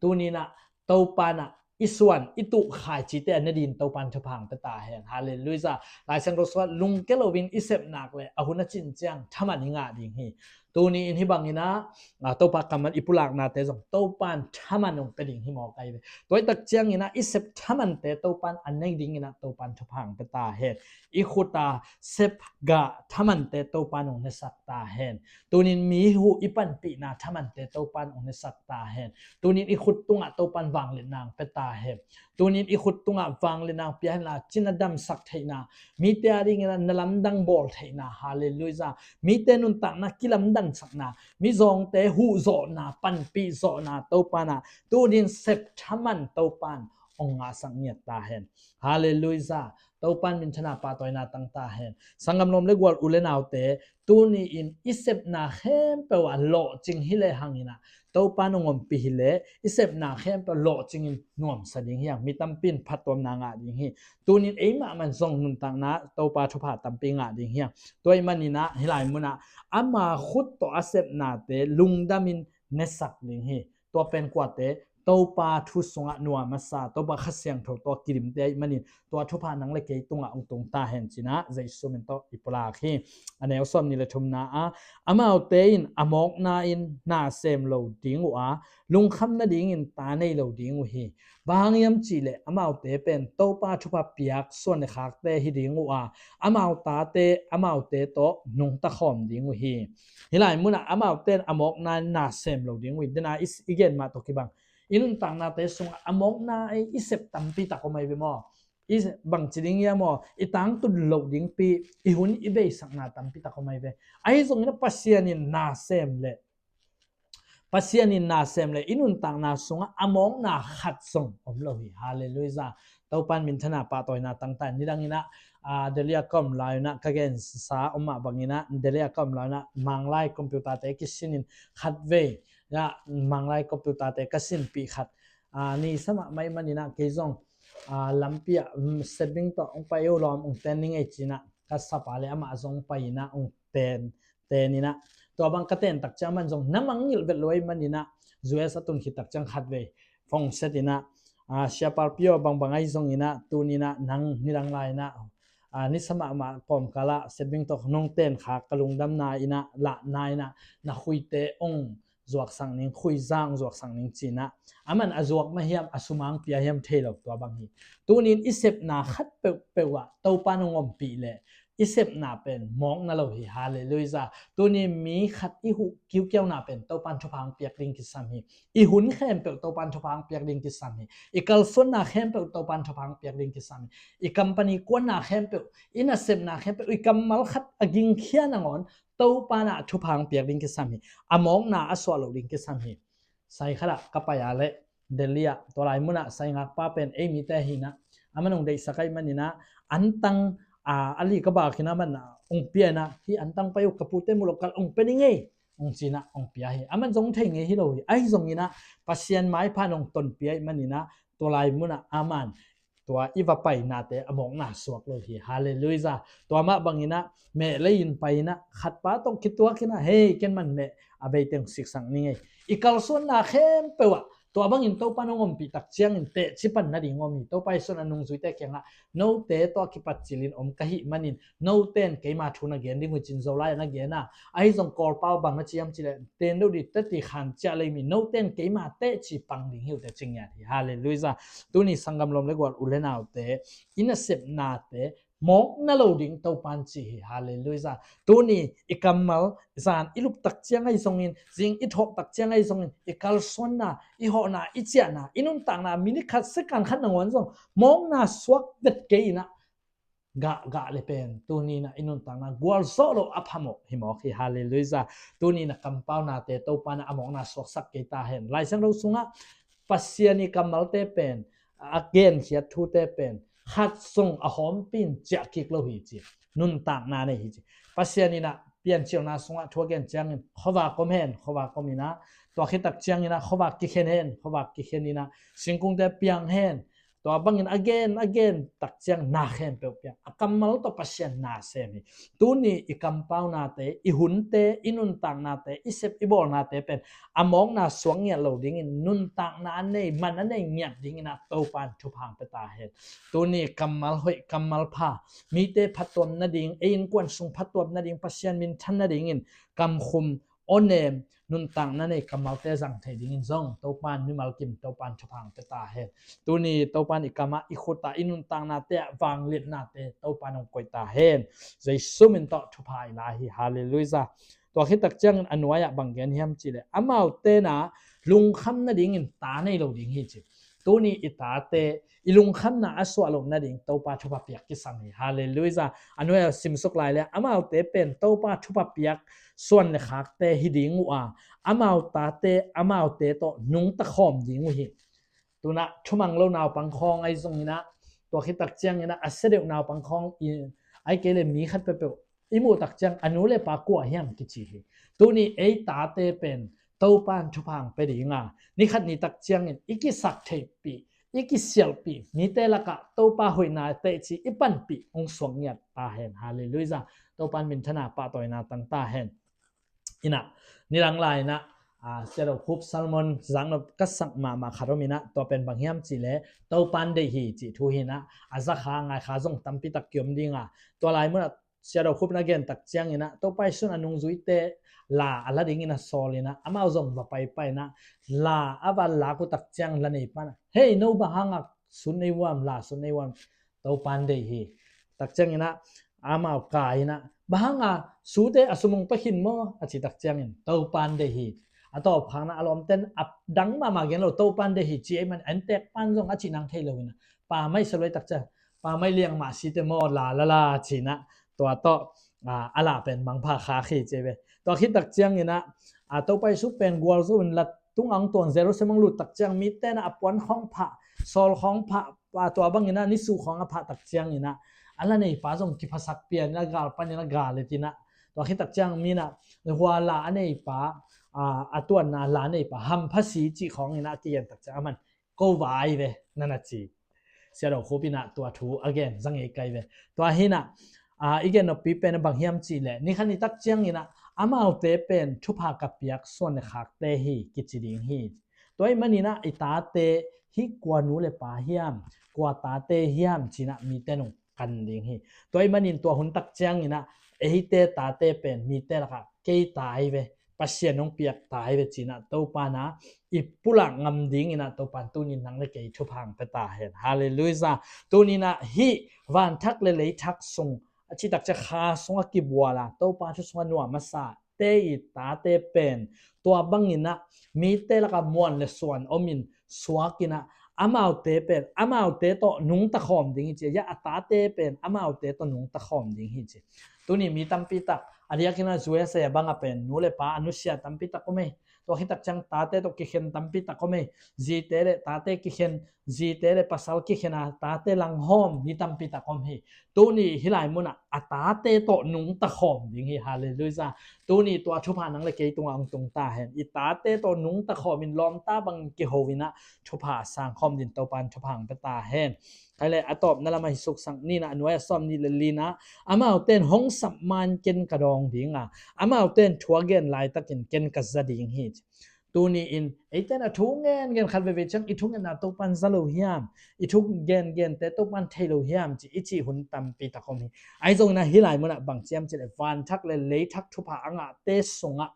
Tuni in ah Topa in ah i suan, i tuh khaicite a ne dingin Topa in thupha hong pia ta hen. Halleluiah. Lai Siangtho sungah lungkia loin i sep nak leh a hun a cin ciang thaman i ngah ding hi. Tuni in hih bangin ah, ah, Topa kammal i pulaknate zong Topan thaman hong pia ding hi mawk ahi ve. Tua hi tak ciangin ah i sep thamante Topan a nei dingin ah Topan thupha hong pia ta hen. I khut a sep gah thamante Topan hong nesak ta hen. Tunin mi huh i panpihna thamante Topan hong nesak ta hen. Tunin i khut tungah Topan vangliatna hong pia ta hen. Tunin i khut tungah vangliatna hong pia hen la, cina damsak theihna, mite a dingin ah na lamdang bawl theihna, halleluiah, mite nuntakna kilamdangsakna, mizawngte huhzawhna, panpihzawhna Topan ah tunin sep thaman Topan hong ngahsak ngiat ta hen. Halleluiah. Topan minthana pahtawina tang ta hen. Sanggam lawm le gual u le naute, tuni in i sepna khempeuh ah lawhcing hi lehang in ah, Topan hong ompih hi leh i sepna khempeuh lawhcingin nuamsa ding hi hang. Mi tampi in phattuamna ngah ding hi. Tunin eimah man zong nuntakna Topa thupha tampi ngah ding hi hang. Tua ahih manin ah hih lai munah ama khut tawh a sepnate lungdamin nesak ding hi. Tua pen kuate? Topa thu sungah nuam a sa, Topa Kha Siangtho tawh kidimte ahih manin tua thupha nang le kei tungah hong tung ta hen ci-in ah Jesu min tawh i pulak hi. A neu sawmnih le thumna ah, amaute in a mawkna in na sem lo ding uh a, lungkham nadingin ta nei lo ding uh hi. Bang hang hiam cih leh amaute pen Topa thupha piak suan le khakte hi ding uh a, amau tate amaute tawh nungta khawm ding uh hi. Hih lai munah amaute in a mawkna in na sem lo ding uh hi. Dena i, i gen mah tawh kibang, i nuntaknate sungah a mawkna i, i sep tampi tak om ahi ve maw? I bangci ding hiam maw? I tangtun loh dingpi, i hun i beisakna tampi tak om ahi ve. Ahi zongin ah Pasian in na sem leh, Pasian in na sem leh i nuntakna sungah a mawkna khat zong om lo hi. Halleluiah. Topan minthana pahtawina tang ta hen. Nidangin ah, ah, Delhi ah ka om lai un ah ka gensa om mah bangin ah, Delhi ah ka om lai un ah Manglai computer-te kisinin khatvei, ah, Manglai computer-te ka sinpih khat, ah, ni sa mahmah ahih manin ah kei zong, ah, lampi ah, mm, Setbing tawh hong pai uh lawm, hong ten ning ei ci-in ah ka sapa le amah zong pai in ah hong ten, ten in ah, tua bang ka ten tak ciang aman zong na mangngilh vet lo ahih manin ah, U S a tun khit tak ciang khatvei phone set in ah, ah, Sia Pal Pio, bangbang ahi zongin ah tuni in ah nang nidang lai in ah, ah, ni sa mahmah kawmkal ah Setbing tawh nong ten kha ka lungdamna in ah, lahna in ah na khuite hong zuaksak ning, khuiza hong zuaksak ning ci-in ah, aman a zuak mah hiam, a sum a hong pia hiam thei lo, tua bang hi. Tunin i sepna khat peuhpeuh ah Topan hong ompih leh i sepna pen mawkna lo hi. Halleluiah. Tunin mi khat i huh kiukiauna pen Topan thupha hong piak ding kisam hi. I hun khempeuh Topan thupha hong piak ding kisam hi. I kalsuanna khempeuh Topan thupha hong piak ding kisam hi. I company kuanna khempeuh, i nasepna khempeuh, i kammal khat a gingkhia nangawn Topan ah thupha hong piak ding kisam hi. A mawkna a suah loh ding kisam hi. Sai khat ah ka pai a leh Delhi ah, tua lai munah sai ngakpa pen ei mite hi in ah, aman hong deihsak ahih manin ah, antang, ah, a li ka bak in ah aman hong pia in ah, hih antang pai uh, ka pute muh loh kal hong pia ning ei, hong ci-in ah hong pia hi. Aman zong thei ngei hi lo hi. Ahi zongin ah Pasian maipha in hong tonpih ahih manin ah, tua lai munah aman tua i va painate a mawkna suak lo hi. Halleluiah. Tua mah bangin ah meh lei in pai in ah, khatpa tawh kituak in ah, hei, ken man meh a bei teng siksak ning ei. I kalsuanna khempeuh ah tua bangin Topan hong ompih tak ciangin teci pan nading om hi. Topa Jesu in a nungzuite kiangah, note tawh a kipat cilin om ka hih manin note in keima thu na gen ding uh hi, ci-in Zolai ah na gen a. Ahi zong Kawlpau bang na ci hiam cih leh, ten deuh dih teci khan ciah lei mi, note in keima teci pang ding hi uh teh ci ngiat hi. Halleluiah. Tuni sanggam lawm le gual u le naute, i nasepnate mawkna lo ding Topan ci hi. Halleluiah. Tuni i kammal, zan i lup tak ciang ahi zongin, zing i thawh tak ciang ahi zongin, i kalsuanna, i hawhna, i ciahna, i nuntakna, minute khat, second khat nangawn zong mawkna suak vet kei in ah, gah, gah le pen tuni in ah i nuntakna gualzawh loh a phamawh hi mawk hi. Halleluiah. Tuni in ah kampaunate Topan ah a mawkna suaksak kei ta hen. Lai Siangtho sungah Pasian i kammalte pen, a genkhiat thute pen khat zong a hawmpi in ciah kik lo hi ci. Nuntakna nei hi ci. Pasian in ah Piancilna sungah thu a gen ciangin, khuavak om hen, khuavak om in ah, tua khit tak ciangin ah khuavak kikhen hen, khuavak kikhen in ah, singkungte piang hen, tua bangin a gen, a gen tak ciang na khempeuh piang. A kammal tawh Pasian na sem hi. Tuni i kampaunate, i hunte, i nuntaknate, i sep i bawlnate pen a mawkna suak ngiat lo dingin nuntakna a nei, man a nei ngiat dingin ah Topan thupha hong pia ta hen. Tuni kammal hoih, kammal pha, mite phattuam nading, ei innkuan sung phattuam nading, Pasian minthan nadingin kamkhum awnem, nuntakna nei kammalte zang thei dingin zong Topan mimal kim Topan thupha hong pia ta hen. Tuni Topan i kamah, i khutah, i nuntaknate ah vangliatnate Topan hong koih ta hen. Jesu min tawh thupha i la hi. Halleluiah. Tua khit tak ciangin a nuai-ah bang gen hiam cihleh, amaute na lungkham nadingin ta nei lo ding hi ci. Tuni i tate i lungkhamna a suah loh nading Topa thupha piak kisam hi. Halleluiah. A nuai-ah simsuk lai le, amaute pen Topa thupha piak suan le khakte hi ding uh a, amau tate amaute tawh nungta khawm ding uh hi. Tuna thumang lo naupang khawng ahi zongin ah, tua khit tak ciangin ah a sia deuh naupang khawng i, ahih kei leh mi khat peuhpeuh i muh tak ciang a nu le pa kua hiam kici hi. Tuni ei tate pen Topan thupha hong pia ding a, ni khat ni tak ciangin i kisak theihpih, i kisialhpih, mite lakah Topa hoihna teci i panpih hong suak ngiat ta hen. Halleluiah. Topan minthana pahtawina tang ta hen. Inah, nidang lai inah, a, Sia Do Khup sermon zaknop ka sak mahmah khat om inah, tua pen bang hiam cihleh, Topan deih hi cih thu hi inah, a zakha ngaikha zong tampi tak kiom ding a, tua lai munah Sia Do Khup in a gen tak ciangin ah, Topa Jesu in a nungzuite la a la dingin a sawl inah, amau zong va paipai inah, la a va lak uh tak ciang la neipa inah, "Hei, no bang hanga sut nei uh hiam, la sut nei uh hiam?" "Topan deih hi," tak ciangin ah, amau kai inah, "Bang hanga sute a sum hong pia khin maw?" a cih tak ciangin, "Topan deih hi." A tawpkhakna a lawmten a dang mahmah gen lo, "Topan deih hi," ci ahih man, a inntek pan zong a cih nang thei lo inah, "Pa mai sa luai tak ciang, pa mai liang mah site maw, la la la," ci inah, tua tawh, a, a la pen mangpha khak hi ci ve. Tua khit tak ciangin ah, a, Topa Jesu pen gualzo in la tungah hong tuang, Jerusalem hong lut tak ciang mite inah a puan khawng phah, sawl khawng phah, a, tua bangin ah nisu khawng a phah tak ciangin ah, a la neipa zong kiphasak pian inah, gal pan inah gal et inah, tua khit tak ciang mi inah, "Hua la a neipa, a, a tuanna la neipa hampha si," cih khawng inah a kigen tak ciang, "Aman ko vai ve," na na ci. Sia Do Khup inah tua thu a gen zang ei kai ve. Tua hi inah, a, i gen noppi pen a bang hiam cihleh, ni khat ni tak ciangin ah, amaute pen thupha ka piak suan le khakte hi kici ding hi. Tua ahih manin ah i tate hi kua nu le pa hiam, kua tate hiam ci inah mite nung kan ding hi. Tua ahih manin tua hun tak ciangin ah, eite tate pen mite lakah kei ta hi ve, Pasian hong piak ta hi ve ci inah, Topa inah i pulak ngam ding inah, Topan tuni nang le kei thupha hong pia ta hen. Halleluiah. Tuni inah hih vanthak le leithak sung, a cih tak ciang kha sungah kibual a, Topa thu sungah nuam a sa te i tate pen tua bangin ah mite lakah muan le suan om in suak inah, amaute pen amaute tawh nungta khawm ding hi ci. Ya, a tate pen amaute tawh nungta khawm ding hi ci. Tuni mi tampi tak, a diakin ah U S A bangah pen nu le pa a nusia tampi tak om hi. Tua khit tak ciang tate tawh kikhen tampi tak om hi. Zite le tate kikhen, zite le pasal kikhen a tate langhawm mi tampi tak om hi. Tuni hih lai munah a tate tawh nungta khawm ding hi. Halleluiah. Tuni tua thupha nang le kei tungah hong tung ta hen. I tate tawh nungta khawm in lawmta bangin kiho inah, thupha sang khawm dingin Topan thupha hong pia ta hen. Khai le a tawpna lamah hi suksak ni inah, a nuai-ah sawm nih le li inah, amaute in hong sap ma-in ken ka dawng ding a, amaute in thu a gen laitakin ken ka za ding hi ci. Tuni in eite in a thu ngen ngen khat veve ciang, i thu ngenna Topan za lo hiam, i thu gen gente Topan thei lo hiam ci, i cih hun tampi tak om hi. Ahi zongin ah hih lai munah bang ci hiam cihleh, vanthak le leithak thupha a ngahte sungah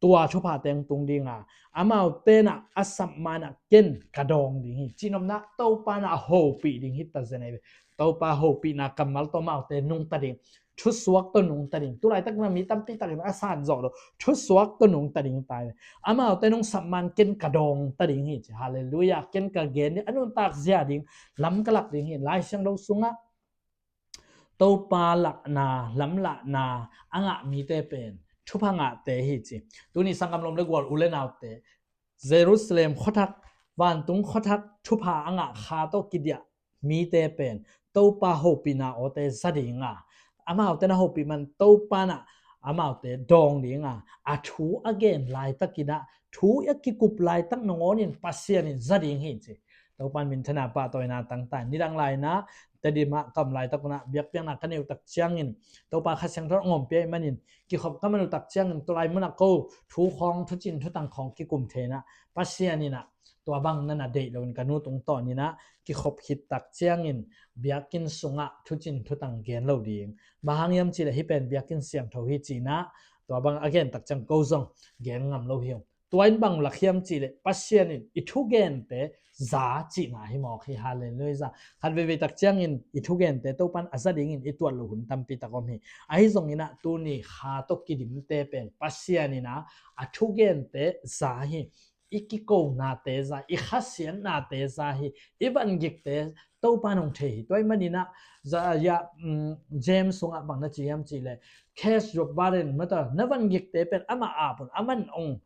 tua thupha teng tung ding a, amaute in ah a sap ma-in ah ken ka dawng ding hi. Cihnopna, Topa in ah a hopih ding hi ta zen ahi ve. Topa hopihna kammal tawh amaute nungta ding. Thusuak tawh nungta ding. Tulaitak na mi tampi takin a san zawh lo. Thusuak tawh nungta ding ta hi ve. Amaute in hong sap ma-in ken ka dawng ta ding hi ci. Halleluiah. Ken ka gen ding, a nuntak zia ding lam ka lak ding hi. Lai Siangtho sungah Topa lakna, lamlahna a ngah mite pen thupha ngahte hi ci. Tuni sanggam lawm le gual, u le naute, Jerusalem khuathak, vantung khuathak thupha a ngah kha tawh kidiah mite pen Topa hopihna awte za ding a, amaute na hopih man Topa in ah amaute dawng ding a, a thu a gen laitakin ah, thu a kikup laitak nangawnin Pasian in za ding hi ci. Topan minthana pahtawina tangta. Nidang lai-in ah Tedim ah ka om laitak un ah biakpiakna ka neih uh tak ciangin, Topa Kha Siangtho in hong ompih ahih manin, kikhop ka man uh tak ciangin, tulai munah ko thu khawng, thucin thutang khawng kikum thei-in ah, Pasian in ah tua bang na na deih loin ka nu tungtawnin ah kikhop khit tak ciangin biakinn sungah thucin thutang gen lo ding. Bang hang hiam cihleh hih pen biakinn siangtho hi ci-in ah Tua bang a gen tak ciang ko zong gen ngam lo hi ung. Tua in bang lak hiam cih leh Pasian in i thugente za cihna hi mawk hi. Halleluiah. Khat veivei tak ciangin i thugente Topan a za dingin i tuat loh hun tampi tak om hi. Ahi zongin ah tuni kha tawh kidimte pen Pasian in ah a thugente za hi. I kikonate za, i khasiatnate za hi. I vangikte Topan hong thei hi. Tua ahih manin ah za, ya, um, James sungah bang na ci hiam cih leh, cast your burden, mata, na vangikte pen amah ap un, aman hong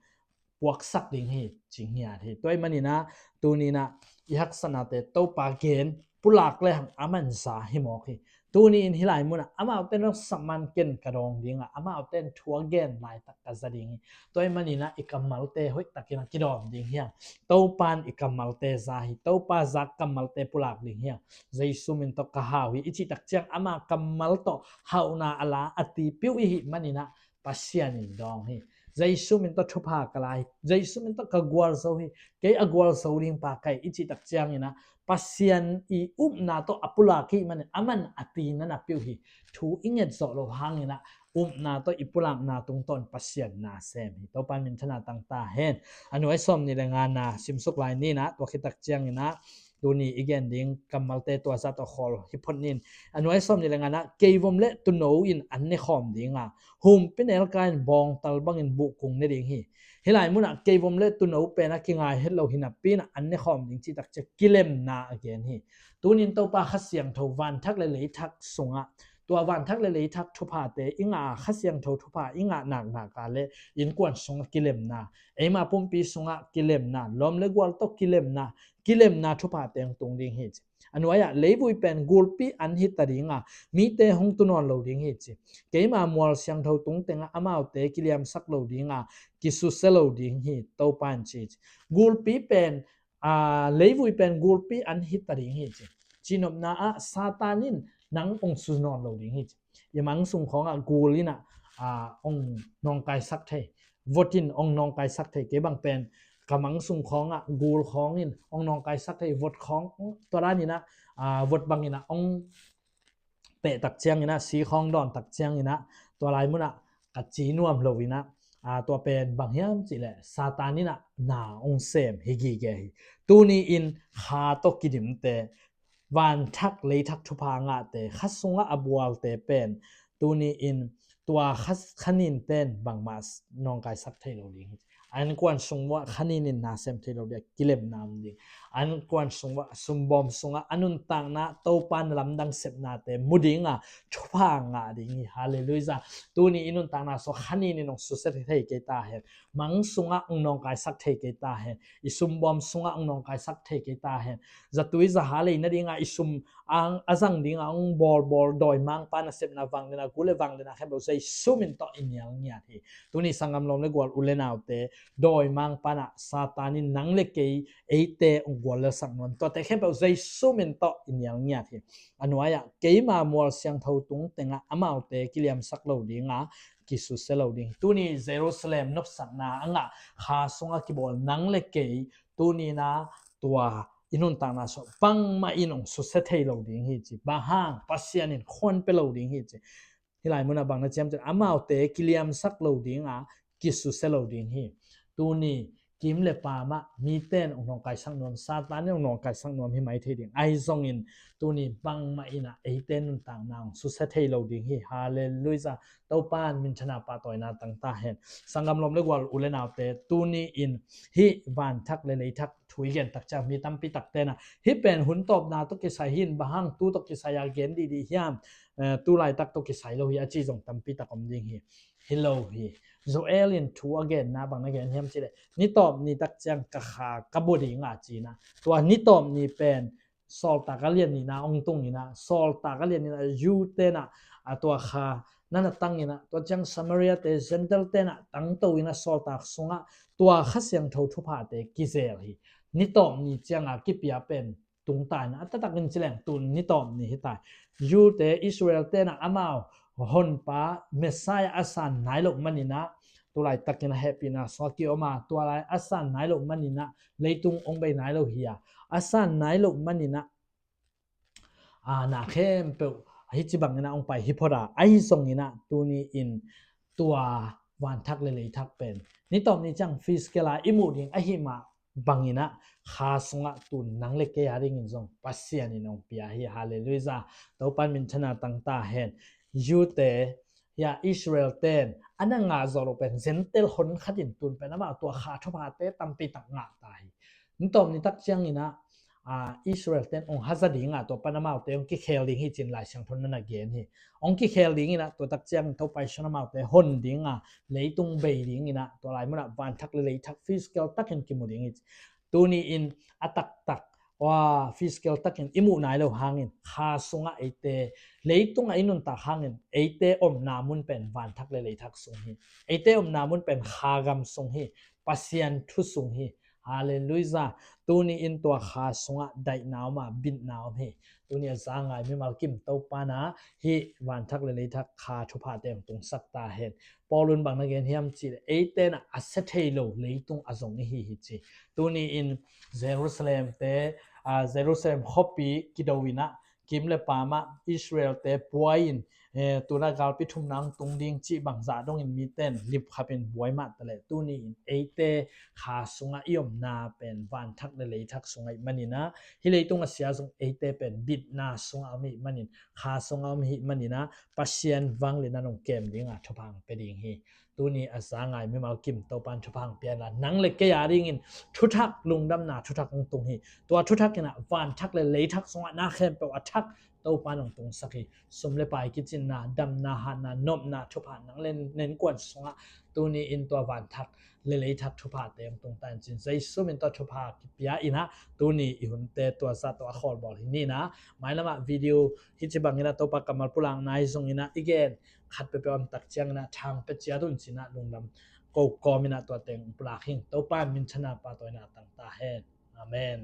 puaksak ding hi, ci ngiat hi. Tua ahih manin ah tuni in ah i haksatnate Topa gen pulak lehang aman za hi mawk hi. Tuni in hih lai munah amaute nong sak man ken ka dawng ding a, amaute in thu a gen laitak ka za ding hi. Tua ahih manin ah i kammalte hoih takin a kidawm ding hi hang. Topan i kammalte za hi. Topa zak kammalte pulak ding hi hang. Jesu min tawh ka hau hi i cih tak ciang ama kammal tawh hauhna a la a tipiu i hih manin ah Pasian in dawng hi. Jesu min tawh thupha ka la hi. Jesu min tawh ka gualzo hi. Kei a gualzo ding pa ka hi i cih tak ciangin ah Pasian i upna tawh a pulak hi manin aman a tina na piu hi. Thu i nget zawh loh hangin ah upna tawh i pulakna tungtawn Pasian na sem hi. Topa minthanna tang ta hen. A nuai sawm nih le nga na simsuk lai ni in ah, tua khit tak ciangin ah tuni i gen ding kammalte tua zah tawh khawl hi phot ni in. A nuai sawm nih le nga na, keivom le tuuno in an ne khawm ding a, humpinelka in bawngtal bangin buhkung ne ding hi. Hih lai munah keivom le tuuno pen a kingai het lo hi napi in ah an ne khawm ding cih tak ciang kilemna a gen hi. Tuni in Topa Kha Siangtho vanthak le leithak sungah, tua vanthak le leithak thuphate i ngah a, Kha Siangtho thupha i ngah naknak a le innkuan sungah kilemna, eima pumpi sungah kilemna, lawm le gual tawh kilemna, kilemna thuphate hong tung ding hi ci. A nuai ah, leivui pen gulpi an hi ta ding a, mite hong tu nawn lo ding hi ci. Keima mual siangtho tung tengah amaute kiliamsak lo ding a, kisusia lo ding hi, Topa in ci ci. Gulpi pen, aa, leivui pen gulpi an hi ta ding hi ci. Cihnopna ah Satan in nang hong su nawn lo ding hi ci. I mang sung khawngah gul in ah, aa, hong nawngkaisak thei. Vot in hong nawngkaisak thei. Kei bang pen ka mang sung khawngah gul khawng in hong nawngkaisak thei. Vot khawng, tua dan in ah, aa, vot bang in ah hong peh tak ciangin ah, si khawng dawn tak ciangin ah, tua lai munah ka ci nuam lo in ah, aa, tua pen bang hiam cih leh Satan in ah na hong sem hi gige hi. Tuni in kha tawh kidimte, vanthak leithak thupha ngahte, kha sungah a bualte pen tuni in tua kha, kha nin pen bangmah s-, nawngkaisak thei lo ding hi. A innkuan sung uah kha nin in na sem thei lo ding a, kilemna om ding. A innkuan sung uah, sumbawm sungah a nuntakna Topa na lamdang sepnate mu ding a, thupha ngah ding hi. Halleluiah. Tuni i nuntakna sungah kha nin in hong susia thei kei ta hen. Mang sungah hong nawngkaisak thei kei ta hen. I sumbawm sungah hong nawngkaisak thei kei ta hen. Zatui zaha lei nadingah i sum ang a zang dingah hong bawlbawl dawimangpa nasepna, vangliatna, gul le vangliatna khempeuh Jesu min tawh i nial ngiat hi. Tuni sanggam lawm le gual, u le naute, dawimangpa in ah Satan in nang le kei, eite hong guallelsak nuam. Tuate khempeuh Jesu min tawh i nial ngiat hi. A nuai ah, keima mual siangtho tung tengah amaute kiliamsak lo ding a, kisusia lo ding. Tuni Jerusalem nopsakna a ngah kha sungah kibawl nang le kei, tuni in ah tua i nuntakna sungah bangmah in hong susia thei lo ding hi ci. Bang hang, Pasian in khuan pia lo ding hi ci. Hih lai munah bang na ci hiam cih leh, amaute kiliamsak lo ding a, kisusia lo ding hi. Tuni kim le pam ah mite in hong nawngkaisak nuam, Satan in hong nawngkaisak nuam hi mai thei ding. Ahi zongin tuni bangmah in ah eite nuntakna hong susia thei lo ding hi. Halleluiah. Topa in minthanna pahtawina tang ta hen. Sanggam lawm le gual, u le naute, tuni in hih vanthak le leithak thu i gen tak ciang mi tampi takte in ah, hih pen hun tawpna tawh kisai hi in, bang hang tu tawh kisai a gen dihdih hiam, eh, tu laitak tawh kisai lo hi a ci zong tampi tak om ding hi. Hi lo hi. Joel in thu a genna bang na gen hiam cih leh, ni tawp ni tak ciang ka kha ka bua ding a ci in ah, tua ni tawp ni pen Sawltak a lian nihna hong tung in ah, Sawltak a lian nihna, Jew-te in ah, a tua kha na na tang in ah, tua ciang Samaria-te, Gentile-te in ah tangto in ah, sawltak sungah tua Kha Siangtho thuphate kizel hi. Ni tawp ni ciang a kipia pen tung ta in ah, a taktak in ci leng tun ni tawp ni hi ta hi. Jew-te, Israel-te in ah amau Honpa Messiah a san nai loh manin ah, tu laitakin a hehpihna sungah ki-om a, tua lai a san nai loh manin ah leitung hong bei nai lo hi a, a san nai loh manin ah, a, na khempeuh hih ci bangin ah hong pai hi phot a, ahi zongin ah tuni in tua vanthak le leithak pen ni tawp ni ciang physical a i muh ding ahi mah bangin ah kha sungah tun nang le kei a dingin zong Pasian in hong pia hi. Halleluiah. Topan minthanna tang ta hen. Jew te, ya, Israel ten a na ngah zawh loh pen Gentile hon khat in tun pen amah tua kha thuphate tampi tak ngah ta hi. Ni tawp ni tak ciangin ah, ah, Israel ten hong haza ding a, tua pan amaute hong kikhel ding hi cin Lai Siangtho na na gen hi. Hong kikhel dingin ah tua tak ciangin Topa Jesu in amaute hon ding a, leitung bei dingin ah tua lai munah vanthak le leithak physical takin kimu ding hi. Tuni in a taktak, wa, physical takin i muh nai lo hangin kha sungah eite, leitungah i nuntak hangin eite omna mun pen vanthak le leithak sung hi. Eite omna mun pen kha gam sung hi. Pasian thu sung hi. Halleluiah. Tuni in tua kha sungah daihna om a, bitna om hi. Tuni a za ngai mimal kim Topa in ah hih vanthak le leithak kha thuphate hong tungsak ta hen. Paul in bang na gen hiam cih leh eite in ah a sia thei lo leitung a zong i hi hi ci. Tuni in Jerusalem te, ah, Jerusalem khuapi kido in ah kim le pam ah Israel te buai in, eh, tun ah galpi thumna hong tung ding cih bangzah dongin mite in lipkhap in buai mah taleh tuni in eite kha sungah i omna pen vanthak le leithak sungah i hih manin ah hih leitung a sia zong eite pen bitna sungah om i hih manin kha sungah om i hih manin ah Pasian vangliatna nong kem ding a thupha hong pia ding hi. Tuni a za ngai mimal kim Topan thupha hong pia in la nang le kei a dingin thuthak lungdamna thuthak hong tung hi. Tua thuthak in ah vanthak le leithak sungah na khempeuh a thak Topan hong tungsak hi. Sum le pai kicinna, damna, hatna, nopna thupha nang le na innkuan sungah tuni in tua vanthak le leithak thuphate hong tung ta in cin Jesu min tawh thupha kipia in ah tuni i hunte tua zah tawh a khawlbawl hi ni in ah mailamah video hih ci bangin ah Topa kammal pulakna i zongin ah i gen khat peuhpeuh om tak ciangin ah thang pia ciat un cin ah lungdam ko kawmin ah tua teng pulak hing. Topa minthanna pahtawi in ah tang ta hen. Amen.